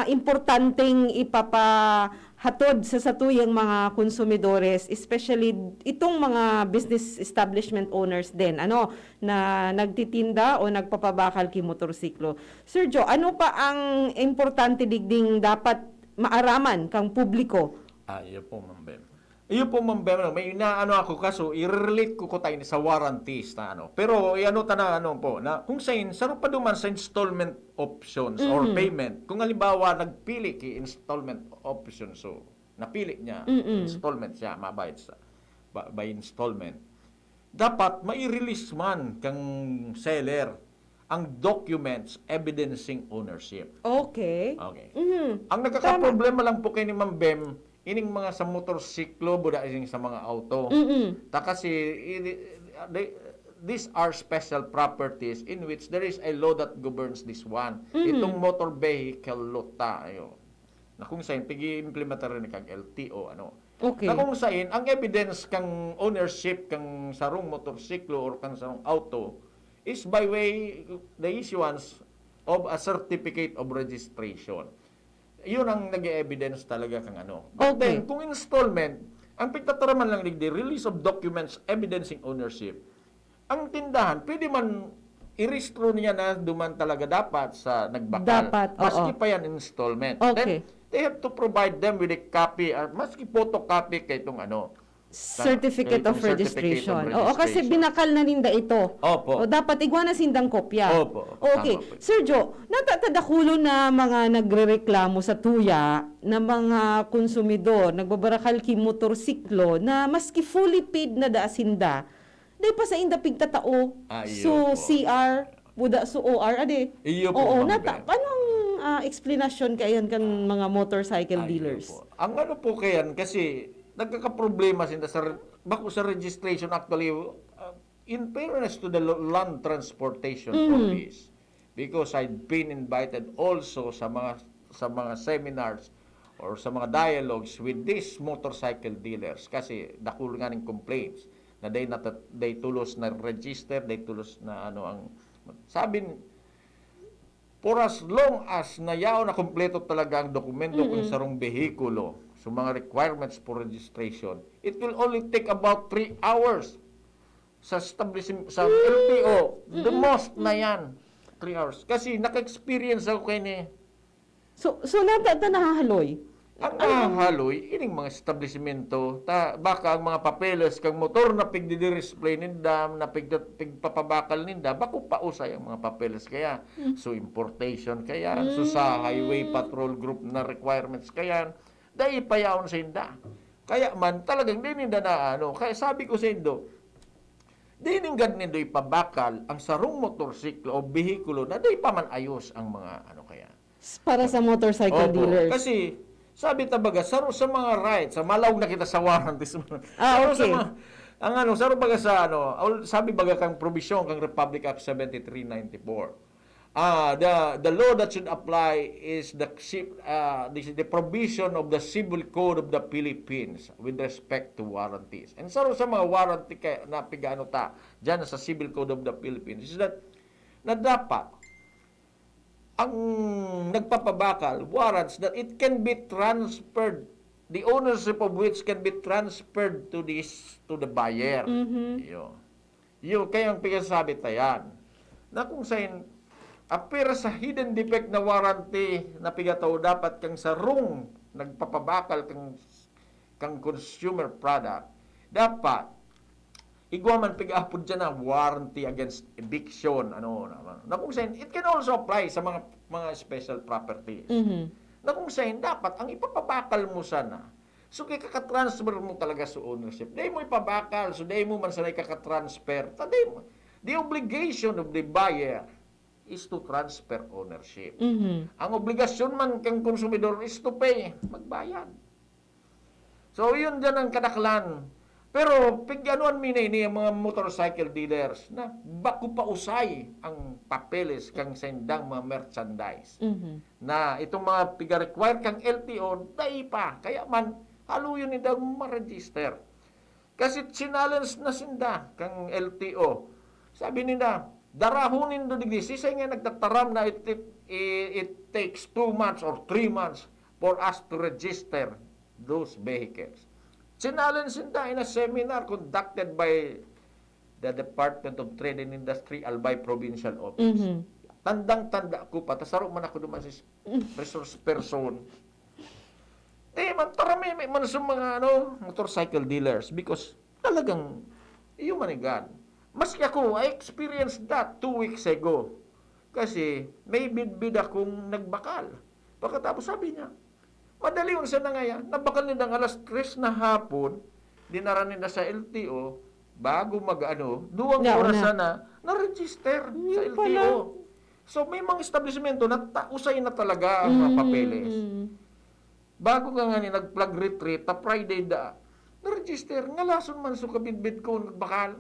importanteng ipapahatod sa satuyang mga konsumidores, especially itong mga business establishment owners din, ano, na nagtitinda o nagpapabakal ki motorsiklo. Sir Joe, ano pa ang importante digding dapat maaraman kang publiko? Ah, iyo po, Ma'am Bem. Iyo po, Ma'am Bem, ano, may inaano ako, kaso i-relate ko ko tayo sa warranties na ano. Pero iano ta na ano po, na kung sain, saro pa duman sa installment options or Mhm. payment. Kung halimbawa, nagpili ki installment option, so napili niya, Mm-mm. installment siya, mabayad sa ba- by installment. Dapat mai-release man kang seller ang documents evidencing ownership. Okay. Okay. Mhm. Ang nagkakaproblema lang po kay ni Ma'am Bem, ining mga sa motorsiklo, buda ining sa mga auto. Mm-mm. Ta kasi, ini- they- these are special properties in which there is a law that governs this one. Mhm. Itong motor vehicle law ta, ayo. Na kung saan, pag-i-implementar rin kag L T O, ano. Okay. Na kung sain, ang evidence kang ownership kang sarong motorsiklo or kang sarong auto is by way the issuance of a certificate of registration. Yun ang nag-evidence talaga kang ano. But Okay. Then, kung installment, ang pagtataraman lang digdi, release of documents evidencing ownership. Ang tindahan, pwede man irehistro niya na duman talaga dapat sa nagbakal. Dapat, Maski oo. pa yan installment. Okay. Then, they have to provide them with a copy, uh, maski photocopy kay itong ano. Certificate of Itong certificate of registration. Oo, kasi registration. Binakal na ninda ito. Opo. O, dapat igwa na sindang kopya. Opo, Okay. tama po. Sir Joe, natatadakulo na mga nagrereklamo sa tuya na mga konsumidor, nagbabarakal ki motorsiklo na maski fully paid na daa sinda, dai pa sainda pigtatao Ah, iyo so po. C R, buda so O R, ade. Iyo po, Oo, Ma'am nata, Beng. Anong ah, explanation kaiyan kan mga motorcycle Ayun dealers? Po. Ang ano po kayan, kasi nagkakaproblema sinda sa re-, bako sa registration actually, uh, in fairness to the lo- Land Transportation Mhm. Office, because I've been invited also sa mga sa mga seminars or sa mga dialogues with these motorcycle dealers kasi dakul nga ning complaints na they, nata- they tulos na register, they tulos na ano ang sabi n- for as long as nayaon na kompleto talaga ang dokumento kung Mm-mm. sarong behikulo, so mga requirements for registration, it will only take about three hours sa establishment, sa L T O. The Mm-mm. Most na yan, three hours. Kasi naka-experience ako kaini. So, so nata ta nahahaloy. Ang Ano ang- nahahaloy, ining mga establishmento, ta, baka ang mga papeles kang motor na pigdi-display ninda, na pigda- pigpapabakal ninda, bako pa usay ang mga papeles kaya. Hmm. So importation kaya, so Hmm. sa highway patrol group na requirements kaya, dai payaon sa inda. Kaya man, talagang di ninda na ano. Kaya sabi ko sa indo, di ninggad nindo ipabakal ang sarong motorsiklo o behikulo na di pa man ayos ang mga ano kaya. Para sa motorcycle Opo. dealers. Kasi, sabi ta baga, sa, sa mga rights, sa malaog na kita sa warranties. Ah, Pero sa okay. mga, ang ano, sa baga sa ano, al- sabi baga kang probisyon kang Republic Act seventy-three ninety-four. Ah, the the law that should apply is the ci- ah, the, the provision of the Civil Code of the Philippines with respect to warranties. And sa sa mga warranty kay na pigano ta diyan sa Civil Code of the Philippines is that na dapat ang nagpapabakal warrants that it can be transferred, the ownership of which can be transferred to this to the buyer. Mhm. Iyo. Iyo kaya ang pigsasabi ta yan. Na kung sain appear sa hidden defect na warranty na pigataw dapat kang sarong nagpapabakal kang kang consumer product, dapat igwa man pig-apod dyan na warranty against eviction, ano, na, na kung sain, it can also apply sa mga mga special properties. Mhm. Na kung sain, dapat ang ipapabakal mo sana, so kay kakatransfer mo talaga sa ownership. Dahil mo ipabakal, so dahil mo man sana ikakatransfer. Ta, dahil mo, the obligation of the buyer is to transfer ownership. Mhm. Ang obligasyon man kang konsumidor is to pay, magbayad. So, yun dyan ang kadaklan. Pero, pig-anuan mi na ini ang mga motorcycle dealers na bako pa usay ang papeles kang sendang mga merchandise. Mhm. Na itong mga piga-require kang L T O, dai pa. Kaya man, haluyon nila ma-register. Kasi challenge na sinda kang L T O. Sabi nila, darahon nindo digdi. Sisay nga nagtataram na it, it, it takes two months or three months for us to register those vehicles. Challenge sinda in a seminar conducted by the Department of Trade and Industry, Albay Provincial Office. Mhm. Tandang-tanda ko pa, ta saro man ako duman si resource person. Di man, tarameme man sa mga ano, motorcycle dealers because talagang, iyo man ni God. Maski ako, I experienced that two weeks ago. Kasi may bidbid akong nagbakal. Pagkatapos sabi niya, madali yun sa nangaya. Nabakal nila ng alas tres na hapon, dinara nila sa L T O, bago mag-ano, duwang Yaon oras na. Sana, na-register sa Yun L T O. pala. So, may mga establishmento na ta- usay na talaga ang mga Mm. papeles. Bago ka nga ni nag-flag retreat, ta Friday da, na-register, nga lason man so kabidbid ko, nagbakal.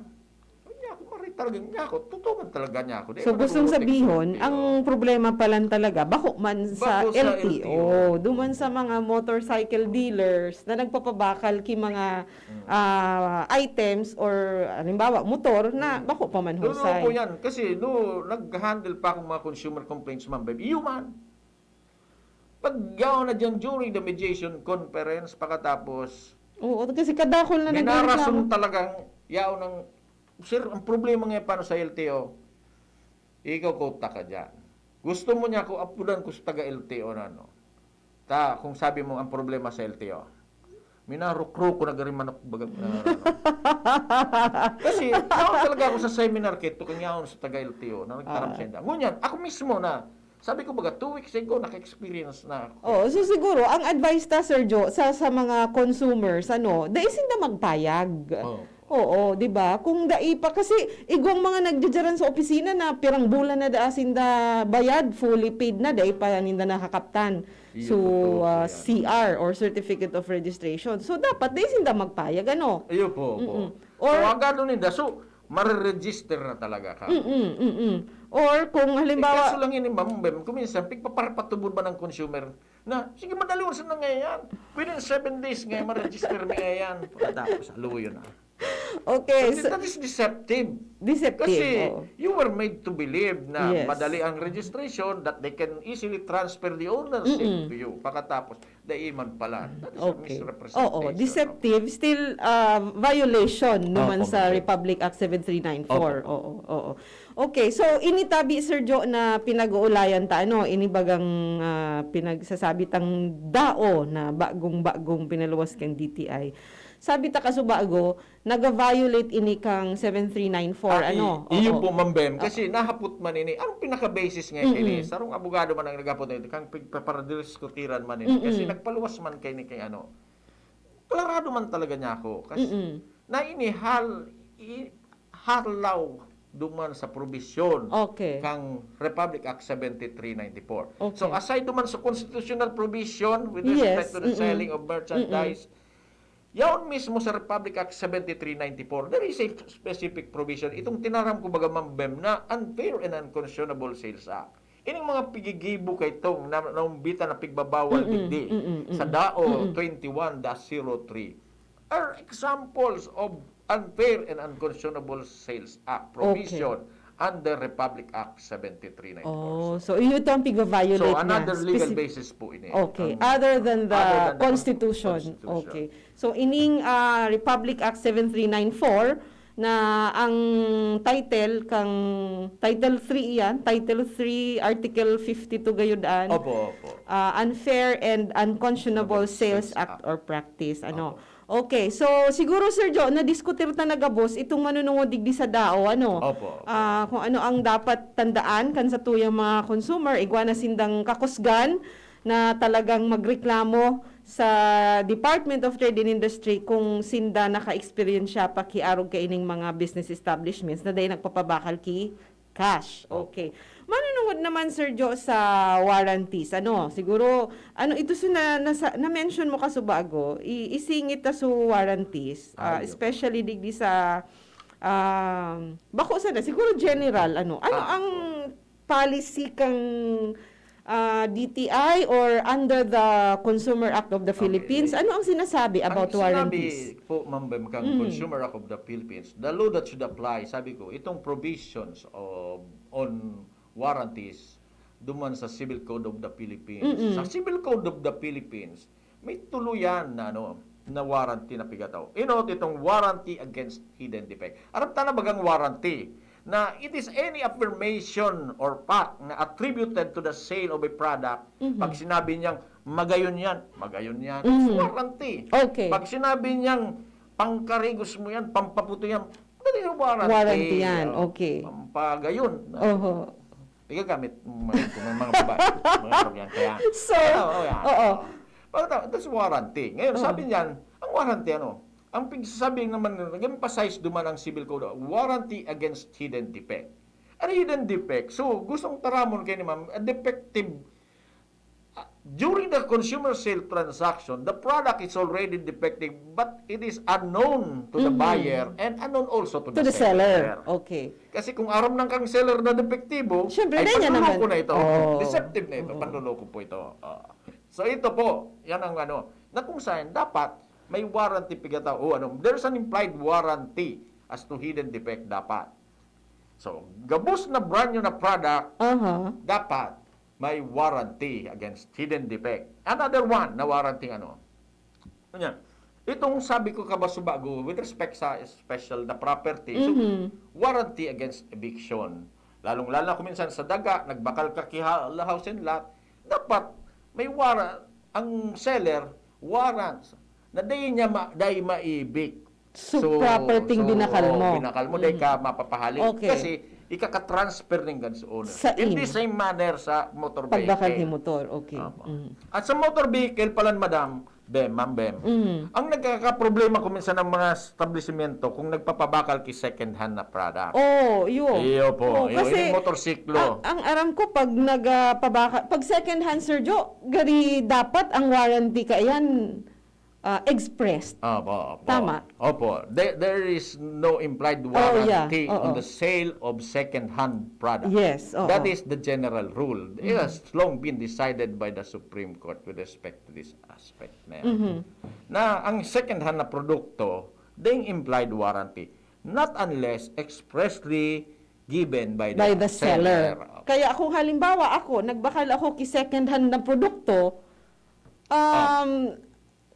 Sabi niya, Pare, talagang niya ako, totoo man talaga niya ako. Di So, ako gustong nag-uutos sabihin, ng L T O. ang problema pa lang talaga, bako man sa Bako sa L T O, L T O. Duman sa mga motorcycle dealers na nagpapabakal ki mga ah, items or, halimbawa, motor na bako pa man Doon husay. po yan. Kasi no, nag-handle pa akong mga consumer complaints, ma'am, babe. Iyo man. Pag yaon na dyan during the mediation conference, pagkatapos, Oo, kasi kadakol na minarason nagreklamo. Talagang yaon ng, "Sir, ang problema ngayon paano sa L T O?" Ikaw, kota ka dyan. Gusto mo niya ako apudan ko sa taga-L T O na, no? Ta, kung sabi mo ang problema sa L T O, minarukro ko na gari manok baga. Kasi yaon talaga ako sa seminar kay tukang yaon sa taga-L T O na nagtaram Ah. Siya. Ngunyan, ako mismo na, sabi ko baga, two weeks ago, naka-experience na ako. Oh, so siguro ang advice ta, Sir Jo, sa sa mga consumers, ano, dai sinda magpayag. Oh. Oo, 'di ba? Kung dai pa, kasi igwang mga nagdidiyaran sa opisina na pirang bulan na daa sinda bayad, fully paid na, dai pa ninda nakakaptan. Iyo, So, totoo po ah, yan. C R or Certificate of Registration. So, dapat dai sinda magpayag, ano? Iyo po, po. Mm-mm. So, Or- agad nun, inda. So, mariregister na talaga ka. Mm-mm, mm-mm. Or kung Eh, halimbawa, kaso lang yun, Ma'am Bem, kung minsan, pigpaparpatubod ba ng consumer na, "Sige, madali, oras na ngayon. Within seven days ngayon, ma-register mi ngayon." Pagkatapos, aluyo na. Okay, Kasi so, that is deceptive. Deceptive, Kasi oo. You were made to believe na Yes. Madali ang registration, that they can easily transfer the ownership Mm-mm. To you. Pagkatapos, daiman pala. That is a Okay. Misrepresentation. Oo, deceptive, still ah, violation naman Opo, sa ma'am. Republic Act seven three nine four. Opo. Oo, oo. Okay, so ini tabi, Sir Jo, na pinag-uulayan ta, ano, ini bagang ah, pinagsasabi tang DAO na bagong-bagong pinaluwas kang D T I. Sabi ta kasubago, naga-violate ini kang seven three nine four, Ah, ano? i- iyo Oo. po, Ma'am Bem. Oo. Kasi nahapot man ini. Ang pinaka-basis nga Mm-mm. kini, sarong abogado man ang nagapot nito, kang pagpaparadiskutir man ini. Kasi Mm-mm. Nagpaluwas man kay ni kay ano. Klarado man talaga niya ako. Kasi Mm-mm. na ini hal, i, halaw duman sa probisyon Okay. Kang Republic Act seventy-three ninety-four. Okay. So aside duman sa constitutional provision with Yes, respect to the mm-mm. Selling of merchandise, yaon mismo sa Republic Act seventy-three ninety-four, there is a specific provision. Itong tinaram ko baga, Ma'am Bem, na Unfair and Unconscionable Sales Act. Ining mga pigigibo kay tong na, naumbita na pigbabawal Mm-mm, digdi mm-mm, mm-mm. Sa DAO Mm-mm. twenty-one dash zero three are examples of Unfair and Unconscionable Sales Act provision under Republic Act seventy-three ninety-four. Oh, so iyo ito ang pigva-violate So niya. another legal Speci- basis po ini. Okay, Ang other than the, other than the constitution. Constitution. Okay. So ining ah, Republic Act seven three nine four na ang title kang Title three iyan, Title three, Article fifty-two gayud an. Opo, opo. Ah, unfair and unconscionable Unconscionable sales Sales act Act. Or practice, ano. Opo. Okay, so siguro, Sir Jo, nadiskutir ta na gabos itong manunungod digdi sa DAO, ano. Opo, opo. Ah, kung ano ang dapat tandaan kan satuyang mga consumer, igwa na sindang kakusgan na talagang magreklamo sa Department of Trade and Industry kung sinda naka-experience siya pakiarog kaining mga business establishments na dai nagpapabakal ki cash. Opo. Okay. Manunungod naman, Sir Jo, sa warranties. Ano, siguro, ano, ito sa na, nasa, na-mention mo kasubago, i, isingit ta sa warranties, ah, Ayo. Especially digdi sa, um, bako sana, siguro general, ano. Ano Ah. Ang policy kang ah, D T I or under the Consumer Act of the Okay. Philippines? Ano ang sinasabi about Ang sinabi warranties? Po, Ma'am Bem, kang Mm. Consumer Act of the Philippines, the law that should apply, sabi ko, itong provisions of, on warranties, duman sa Civil Code of the Philippines. Mm-mm. Sa Civil Code of the Philippines, may tuluyan na, ano, na warranty na pigataw. Inot itong warranty against hidden defect. Aram ta na bagang warranty na it is any affirmation or fact na attributed to the sale of a product. Mhm. Pag sinabi niyang, "Magayon yan," magayon yan. Mhm. Warranty. Okay. Pag sinabi niyang, "Pangkarigos mo yan, pampaputo yan," that is a warranty. Warranty yan. Oh, Okay. Pampagayon. Oho. Igagamit mga, mga, mga babae. Mga yan. Kaya, So, ano, oh, yan. oo. Pagkatapos, that's warranty. Ngayon, Oo. Sabi niyan, ang warranty, ano? Ang pagsasabi naman, nag-emphasize duman ang Civil Code, warranty against hidden defect. Ano hidden defect? So, gustong taramon kayo ni ma'am, a defective, ah, During the consumer sale transaction, the product is already defective, but it is unknown to the Mhm. buyer and unknown also to, To the, the seller. seller. Okay. Kasi kung aram ng kang seller na depektibo, Siyempre, ay dahil niya panloloko naman. na ito. Oo. Deceptive na ito, Oo. panloloko po ito. Ah. So ito po, yan ang ano, na kung saan dapat may warranty pigata o ano, there's an implied warranty as to hidden defect dapat. So, gabos na brand new na product, Aha. dapat may warranty against hidden defect. Another one na warranty ano. Ano yan? Itong sabi ko kabasubago with respect sa special na property, so, Mhm. warranty against eviction. Lalong-lalo na kung minsan sa daga, nagbakal ka ki ha-, house and lot, dapat may warrant, ang seller, warrant, na dai niya ma-, dai maibik. So, property so, binakal mo. binakal mo, dai ka Mm. mapapahali. Okay. Kasi, ikaka-transfer ning ganso owner. Sa In the in. Same manner sa motor Pagbakal vehicle. Ni motor, okay. Opo. Mm. At sa motor vehicle pala, madam, Bem, ma'am, Bem, Mm. ang nagkakaproblema kung minsan ng mga establishmento kung nagpapabakal ki second hand na product. Oh, yun. Iyo po, Oh, iyo, kasi yung motorsiklo. Ang, ang aram ko, pag nagpabakal, pag second hand, Sir Joe, gari dapat ang warranty ka yan ah, expressed. Opo, opo. Tama. Opo. There, there is no implied Oh, yeah. warranty on Oo. The sale of second-hand product. Yes, oo. That is the general rule. It Mm. has long been decided by the Supreme Court with respect to this aspect na yan. Mhm. Na ang second-hand na produkto, dai implied warranty. Not unless expressly given by the, By the seller. Kaya kung halimbawa ako, nagbakal ako ki second hand na produkto, um,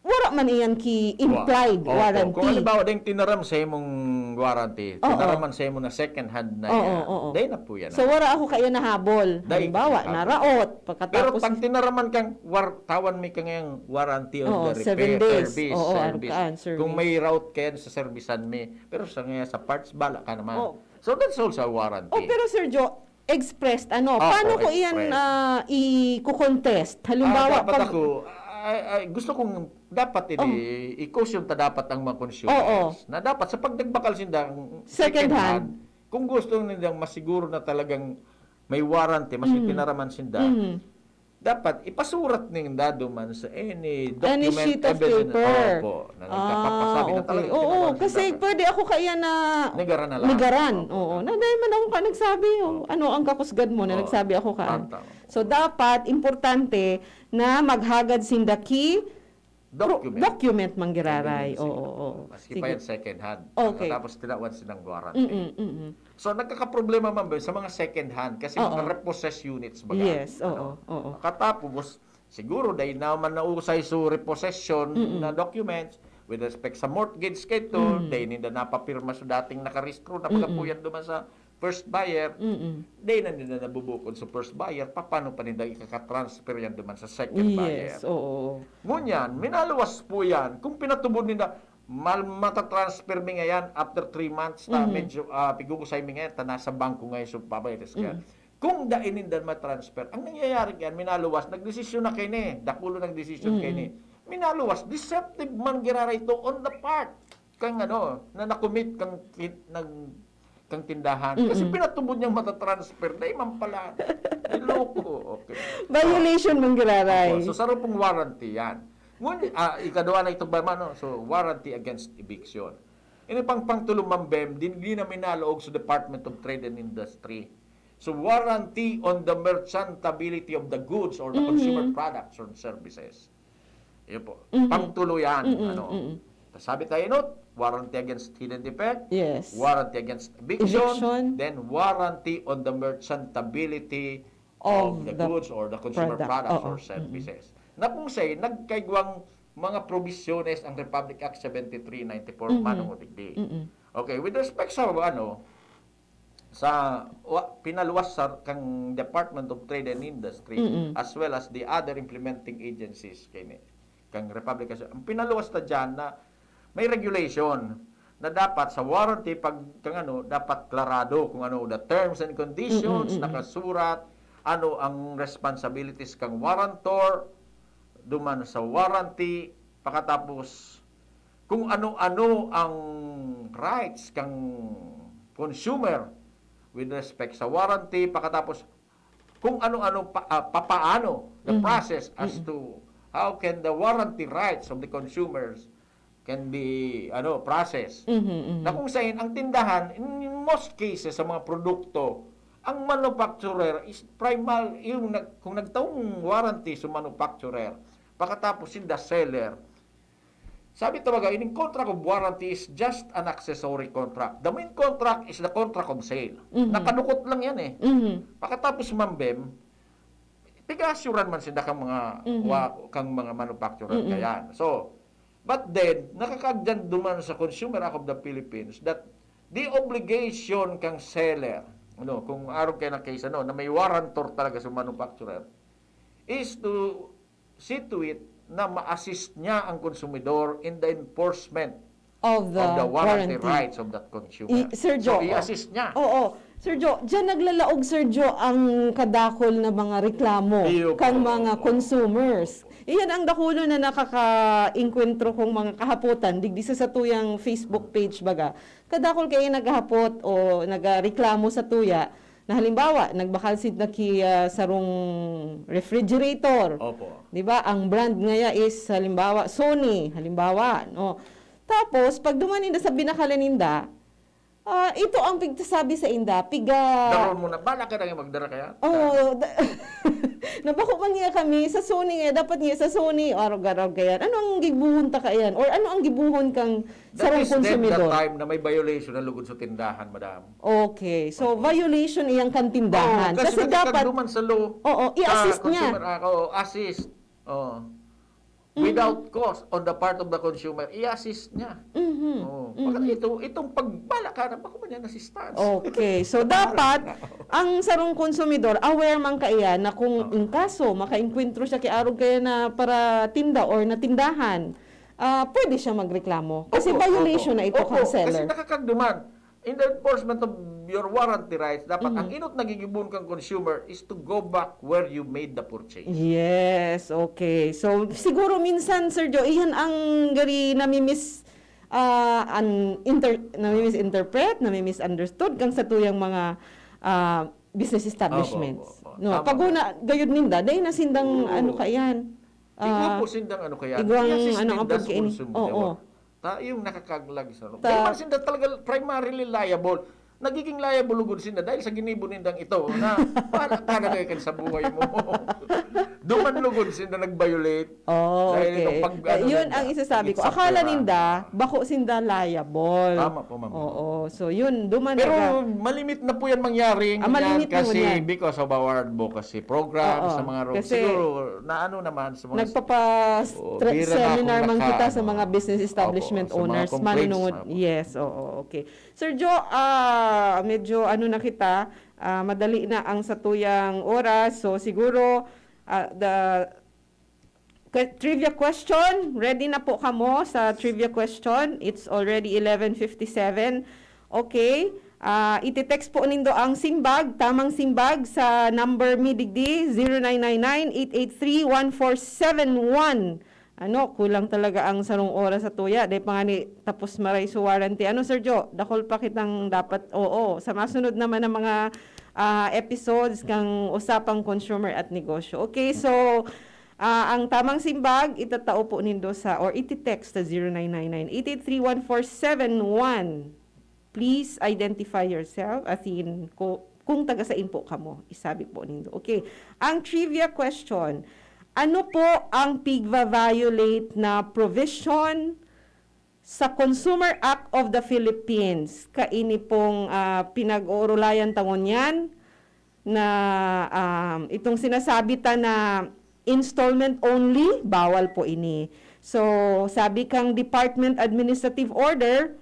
wala man iyan ki implied Wa-, opo. warranty. Kung halimbawa, dai tinaram sa imong warranty, Oo. Tinaraman sa imo na second hand na Oo, yan, oo. dai na po yan. So, wala ako kaya nahabol. Dai Halimbawa, nahabol. Naraot, Pero pagkatapos pag tinaraman kang war-, tawan mi kang warranty on Oo, the repair, seven days. service, Oo, service. ano ka, service. Kung may raot ka yan sa servisan mi, pero sa nga sa parts, bala ka naman. Oh. So that's also a warranty. Oh, pero Sir Joe, expressed, ano, Opo, paano ko iyan expressed. Ah, i-contest? Halimbawa, Ah, dapat pag... ako, ay, ay, gusto kong dapat ini, Oh. i-caution ta dapat ang mga consumers Oo. Na dapat sa pagdagbakal sinda ang Second hand. Kung gusto nindang masiguro na talagang may warranty, mas Mm. tinaraman sinda, Mhm. dapat ipasurat ninda duman sa any document, Any sheet of evidence. Paper. Opo, na nagpapasabi Ah, na okay. talagang Oo, tinaraman kasi sinda. Pwede ako kaya na Nigaran na lang. Nigaran. Opo. Oo. Na dahil man ako ka nagsabi, oh, Opo. ano ang kakusgad mo na Oo. Nagsabi ako ka. Tama, tama. So, dapat, importante na maghagad sinda ki Document. Document manggiraray. Kailangan Oo, sila. oo. Maski Sige. pa yan second hand. Okay. Tapos tinawan silang warranty. Mm-mm, mm-mm. So, nagkakaproblema man ba sa mga second hand? Kasi Oo. mga repossessed units baga. Yes, Ano? Oo, oo. Katapos, siguro, dahil naman nausay so repossession Mm-mm. Na documents, with respect sa mortgage kay to, Mm. dahil ninda napapirma sa dating nakarehistro na Mm-mm. pagapuyan duman sa first buyer, Mm-mm. dahil na ninda nabubukod sa first buyer, paano pa ninda ikakatransfer yan duman sa second buyer? Yes, oo. Ngunyan, minaluwas po yan. Kung pinatubod ninda, mal matatransfer mi ngayon after three months, ta Mhm. medyo ah, pigugusay mi ngayon, ta nasa bangko ngayon, so pabayad ka. Mm. Kung dai ninda matransfer, ang nangyayari yan, minaluwas, nagdesisyon na kayo ni, dakulo nagdesisyon Mm. kayo ni. Minaluwas, deceptive manggiraray to on the part kang ano, na nakumit kang, kang tindahan. Kasi Mm-mm. pinatubod niyang matatransfer, dai man pala. Niloko. Okay. Violation manggiraray. Opo, so, saro pong warranty yan. Ngunyan, ah, ikaduha na itong ba, ano, so, warranty against eviction. Ini pang pangtulo, Ma'am Bem, din, din na minalaog sa Department of Trade and Industry. So, warranty on the merchantability of the goods or the Mhm. consumer products or services. Yun po. Mhm. Pangtulo yan. Mm-mm, ano. mm-mm. Sabi tayo, no? Warranty against hidden defect, Yes. warranty against eviction, Eviction. Then warranty on the merchantability of, Of the, the goods or the consumer product. products Oo. Or services. Na kung say, nagkaigwang mga provisiones ang Republic Act seventy-three ninety-four, Mhm. Manong Odigdi. Mm-mm. Okay, with respect sa ano, sa wa, pinaluwas sa kang Department of Trade and Industry Mm-mm. as well as the other implementing agencies kay ni kang Republic Act, ang pinaluwas na diyan na may regulation na dapat sa warranty pag kang ano dapat klarado kung ano the terms and conditions Mm-mm, mm-mm. Nakasurat ano ang responsibilities kang warrantor duman sa warranty pakatapos kung ano-ano ang rights kang consumer with respect sa warranty pakatapos kung ano-ano pa, ah, papaano the Mhm. process as Mhm. to how can the warranty rights of the consumers can be, ano, processed. Mhm, mhm. Na kung saan ang tindahan, in most cases, sa mga produkto, ang manufacturer is primal, yung nag-, kung nagtaong warranty sa manufacturer, pagkatapos sinda seller, sabi talaga, ining contract of warranty is just an accessory contract. The main contract is the contract of sale. Mhm. Nakadukot lang yan eh. Mhm. Pagkatapos, Ma'am Bem, pig-assuran man sinda kang mga Mhm. wa-, kang mga manufacturer Mm-mm. kayan. So, but then, nakakagdan duman sa Consumer Act of the Philippines that the obligation kang seller, ano, kung arog kay na case, ano, na may warrantor talaga sa manufacturer, is to see to it na ma-assist niya ang konsumidor in the enforcement Of the, of the warranty warranty. rights of that consumer. I-, Sir So, Joe, i-assist niya. Oo. Sir Joe, dyan naglalaog, Sir Joe, ang kadakol na mga reklamo Iyo po. kang mga Oo. Consumers. Opo. Iyan ang dakulo na nakaka-inkwentro kong mga kahapotan, digdi sa satuyang Facebook page baga. Kadakol kayo naghahapot o nagreklamo sa tuya na halimbawa, nagbakal sinda ki, ah, sarong refrigerator. Opo. Di ba? Ang brand ngaya is halimbawa Sony, halimbawa, no. Tapos pag duman ninda sa binakalan ninda, ah, ito ang pigsasabi sa inda, piga Daron mo na. Bala ka na nga magdara kaya? Oh, da- nabako man niya kami sa Sony nga, dapat niya sa Sony, araw-araw kaya. Ano ang gibuhon ta kaiyan? Or ano ang gibuhon kang That sarong is then the konsumidor? Time na may violation na lugod sa tindahan, madam. Okay. So, Opo. Violation iyang kantindahan. Oo, kasi, Kasi dapat, nakakagduman sa law. Oo, i-assist Ah, niya. Consumer Act, oo, assist. Oo. Mhm. Without cause on the part of the consumer, i-assist niya. Mhm. Oo. Mhm. Pag ito, itong pagbala ka na, bako man yan assistance. Okay. So, Parang dapat, na. ang sarong konsumidor, aware man kaiyan na kung Oo. in kaso, makainkwentro siya kay arog kaya na para tinda or na tindahan, ah, pwede siya magreklamo. Kasi Opo, violation opo. na ito Opo, kang seller. Kasi nakakagduman. In the enforcement of your warranty rights, dapat Mhm. ang inot na gigibohon kang consumer is to go back where you made the purchase. Yes, okay. So, siguro minsan, Sir Joe, iyan ang gari nami-mis-, ah, an-, inter-, nami-misinterpret, nami-misunderstood kang satuyang mga, ah, business establishments. Opo, opo. No, Tama pag po. una, gayud ninda, dahil na sindang Oo. ano kaiyan. Igwa Ah, po sindang ano kaya? igwang I-assist ano ang ninda sa pagkain. Consumer, Oo. Di ba? Ta, yung nakakaglag sa ano. Ta- Di man sinda talaga primarily liable. Nagiging liable lugod sinda dahil sa ginibo nindang ito na para talaga kan sa buhay mo. Duman lugod sinda nag-violate. Oh, Dahil okay. itong pag-, Eh, ano yun nila, ang isasabi ko. it's Akala after, ninda, ah. bako sinda liable. Tama po, ma'am. Oo. So, yun. Duman Pero naga- malimit na po yan mangyari. Ah, malimit na Kasi ngunyan. Because of our advocacy program Oo, sa mga ro-, kasi siguro na ano naman sa mga Nagpapa-, Oo, tra-, bira na akong seminar man kita naka-, sa mga ano, business establishment opo, sa mga owners, complaints, manunungod. opo. Yes, oo, okay. Sir Joe, ah, medyo ano na kita, ah, madali na ang satuyang oras. So, siguro, ah, the que-, trivia question, ready na po kamo sa trivia question. It's already eleven fifty-seven. Okay. Ah, iti-text po nindo ang simbag, tamang simbag sa number mi digdi, zero nine nine nine, eight eight three, one four seven one. Ano, kulang talaga ang sarong oras sa tuya. Dahil pa nga ni tapos maray sa warranty. Ano, Sir Joe? Dakol pa kitang dapat, oo. Sa masunod naman ng mga, ah, episodes kang Usapang Consumer at Negosyo. Okay, so, ah, ang tamang simbag, itatao po nindo sa, or iti-text sa zero nine nine nine, eight eight three, one four seven one. Please identify yourself, as in, ku-, kung taga-sain po kamo, isabi po nindo. Okay. Ang trivia question, ano po ang pigva-violate na provision sa Consumer Act of the Philippines? Kaini pong, ah, pinag-uurulayan ta ngunyan na, um, itong sinasabi ta na installment only, bawal po ini. So, sabi kang Department Administrative Order,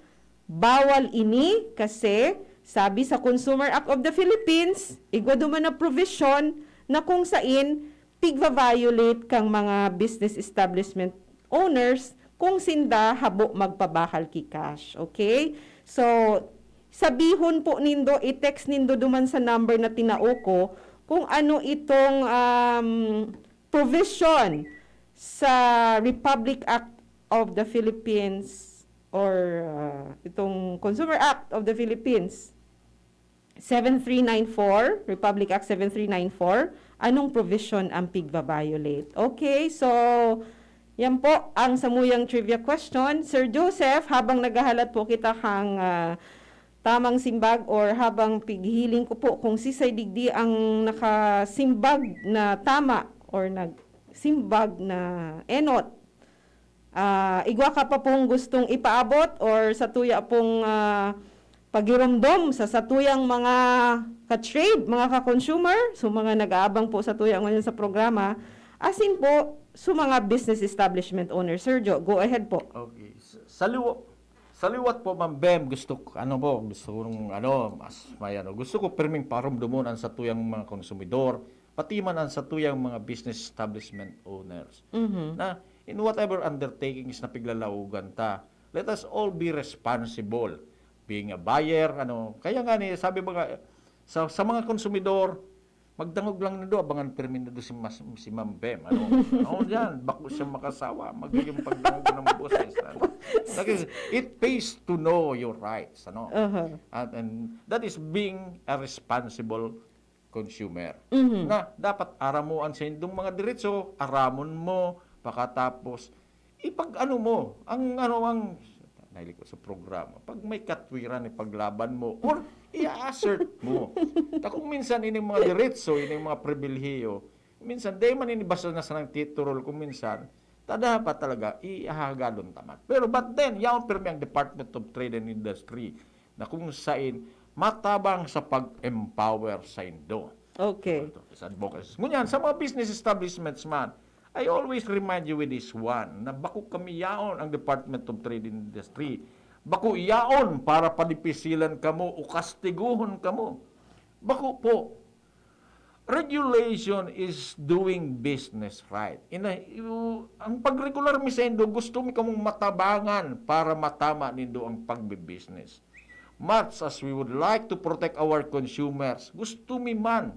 bawal ini kasi sabi sa Consumer Act of the Philippines, igwa duman na provision na kung sain pigva-violate kang mga business establishment owners kung sinda habo magpabakal ki cash. Okay? So, sabihon po nindo, i-text nindo duman sa number na tinao ko kung ano itong, um, provision sa Republic Act of the Philippines or, uh, itong Consumer Act of the Philippines. seven three nine four, Republic Act seven three nine four, anong provision ang pigva-violate? Okay, so yan po ang samuyang trivia question. Sir Joseph, habang naghahalat po kita kang ah, tamang simbag or habang pighiling ko po kung sisay digdi ang nakasimbag na tama or nagsimbag na enot, ah, igwa ka pa pong gustong ipaabot or sa tuya pong ah, pagiromdom sa satuyang mga ka-trade, mga ka-consumer, so mga nag-aabang po sa tuya ngayon sa programa, asin po sa mga business establishment owner. Sir Jo, go ahead po. Okay. Sa, sa liwa, sa liwat po, Ma'am Bem, gusto ko, ano po, gusto ko nung, ano, mas may ano, gusto ko pirming parumdumon ang satuyang mga konsumidor, pati man ang satuyang mga business establishment owners. Mhm. Na in whatever undertakings na piglalaogan ta, let us all be responsible. Being a buyer, ano, kaya nga ni, sabi ba nga, sa, sa mga konsumidor, magdangog lang nindo, abangan pirmi nindo si, mas, si Ma'am Bem. Ano, ano yan, bako siya makasawa, magiging pagdangog ng boses. Ano. That is, it pays to know your rights. Ano. Aha. At, and that is being a responsible consumer. Mhm. Na dapat aramuan sa indong mga diretso, aramon mo, pakatapos, ipag-ano mo, ang ano, ang, nahilig ko sa programa, pag may katwiran, ipaglaban mo, or i-assert mo. Ta kung minsan, ining mga diretso, ining mga pribilehyo, minsan, di man ini basta na sanang titurol kung minsan, ta dapat talaga, ihahagadon ta man. Pero, but then, yaon pirmi ang Department of Trade and Industry, na kung sain, matabang sa pag-empower sa indo. Okay. Sa advocacy. Ngunyan, sa mga business establishments man, I always remind you with this one, na bako kami yaon ang Department of Trade and Industry. Bako yaon para padipisilan kamo o kastiguhon kamo. Bako po. Regulation is doing business right. Ina, you, ang pagregular mi sa indo, gusto mi kamong matabangan para matama nindo ang pagbe-business. Much as we would like to protect our consumers, gusto mi man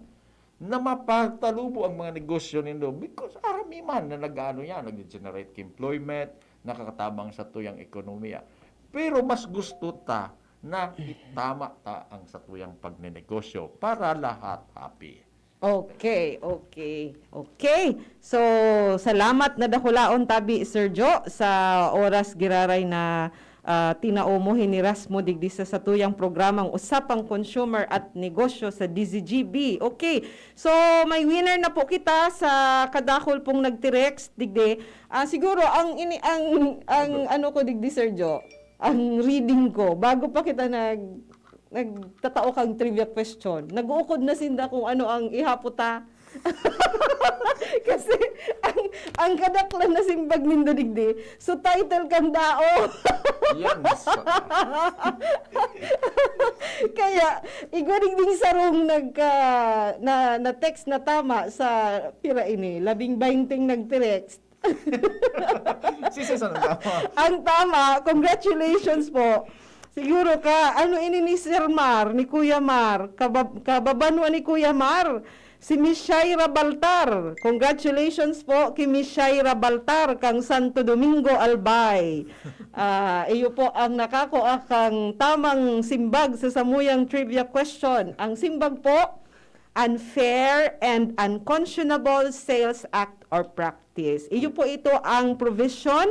na mapatalubo ang mga negosyo nindo because arami man na nag-ano yan, nag-generate employment, nakakatabang sa tuyang ekonomiya. Pero mas gusto ta na itama ta ang satuyang pagnenegosyo para lahat happy. Okay, okay, okay. So, salamat na dakulaon tabi, Sir Jo, sa oras giraray na ah, tinao mo, hiniras mo digdi sa satuyang programang Usapang Consumer at Negosyo sa D Z G B. Okay, so may winner na po kita sa kadakul pong nagtirex digdi. Ah, siguro ang ini ang ang ano ko digdi, Sir Jo, ang reading ko bago pa kita nag nagtatao kang trivia question. Nag-uukod na sinda kung ano ang ihapot ta. Kasi ang ang kadaklan na simbag nindo digdi, so title kan dao. Yan, sa, Kaya igwa digding sarong nagka na, na text na tama sa pira ini, labing baynting nagtirex. si Susan ang tama. Ang tama, congratulations po. Siguro ka, ano ini ni Sir Mar, ni Kuya Mar? Kabab kababanwa ni Kuya Mar, si Miss Shaira Baltar. Congratulations po kay Miss Shaira Baltar kang Santo Domingo, Albay. Ah, iyo po ang nakakua kang tamang simbag sa samuyang trivia question. Ang simbag po, Unfair and Unconscionable Sales Act or Practice. Iyo po ito ang provision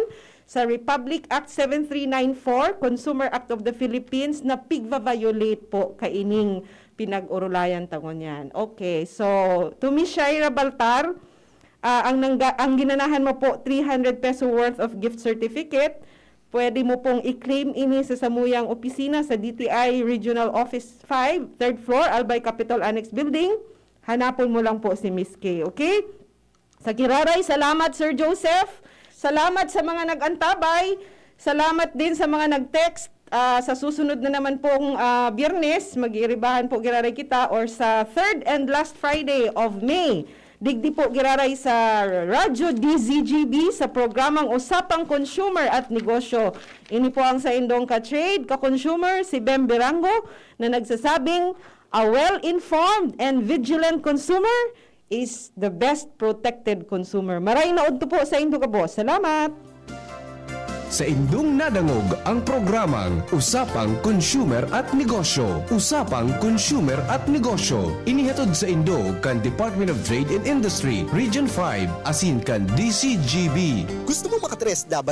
sa Republic Act seven three nine four, Consumer Act of the Philippines, na pigva-violate po kaining pinag-urulayan ta ngunyan. Okay, so to Miss Shaira Baltar, ah, ang, nangga, ang ginanahan mo po, three hundred peso worth of gift certificate. Pwede mo pong i-claim ini sa samuyang opisina sa D T I Regional Office five, third floor, Albay Capitol Annex Building. Hanapon mo lang po si Miss K, okay? Sa giraray, salamat, Sir Joseph. Salamat sa mga nag-antabay. Salamat din sa mga nag-text. Ah, sa susunod na naman pong ah, Biyernes, mag-iiribahan po giraray kita, or sa third and last Friday of May. Digdi po giraray sa Radyo D Z G B sa programang Usapang Consumer at Negosyo. Ini po ang saindong ka-trade, ka-consumer, si Bem Berango, na nagsasabing, "A well-informed and vigilant consumer is the best protected consumer." Maray na udto po saindo gabos. Salamat! Saindong nadangog ang programang Usapang Consumer at Negosyo. Usapang Consumer at Negosyo. Inihatod saindo kan Department of Trade and Industry, Region five, asin kan D C G B. Gusto mo makatres laban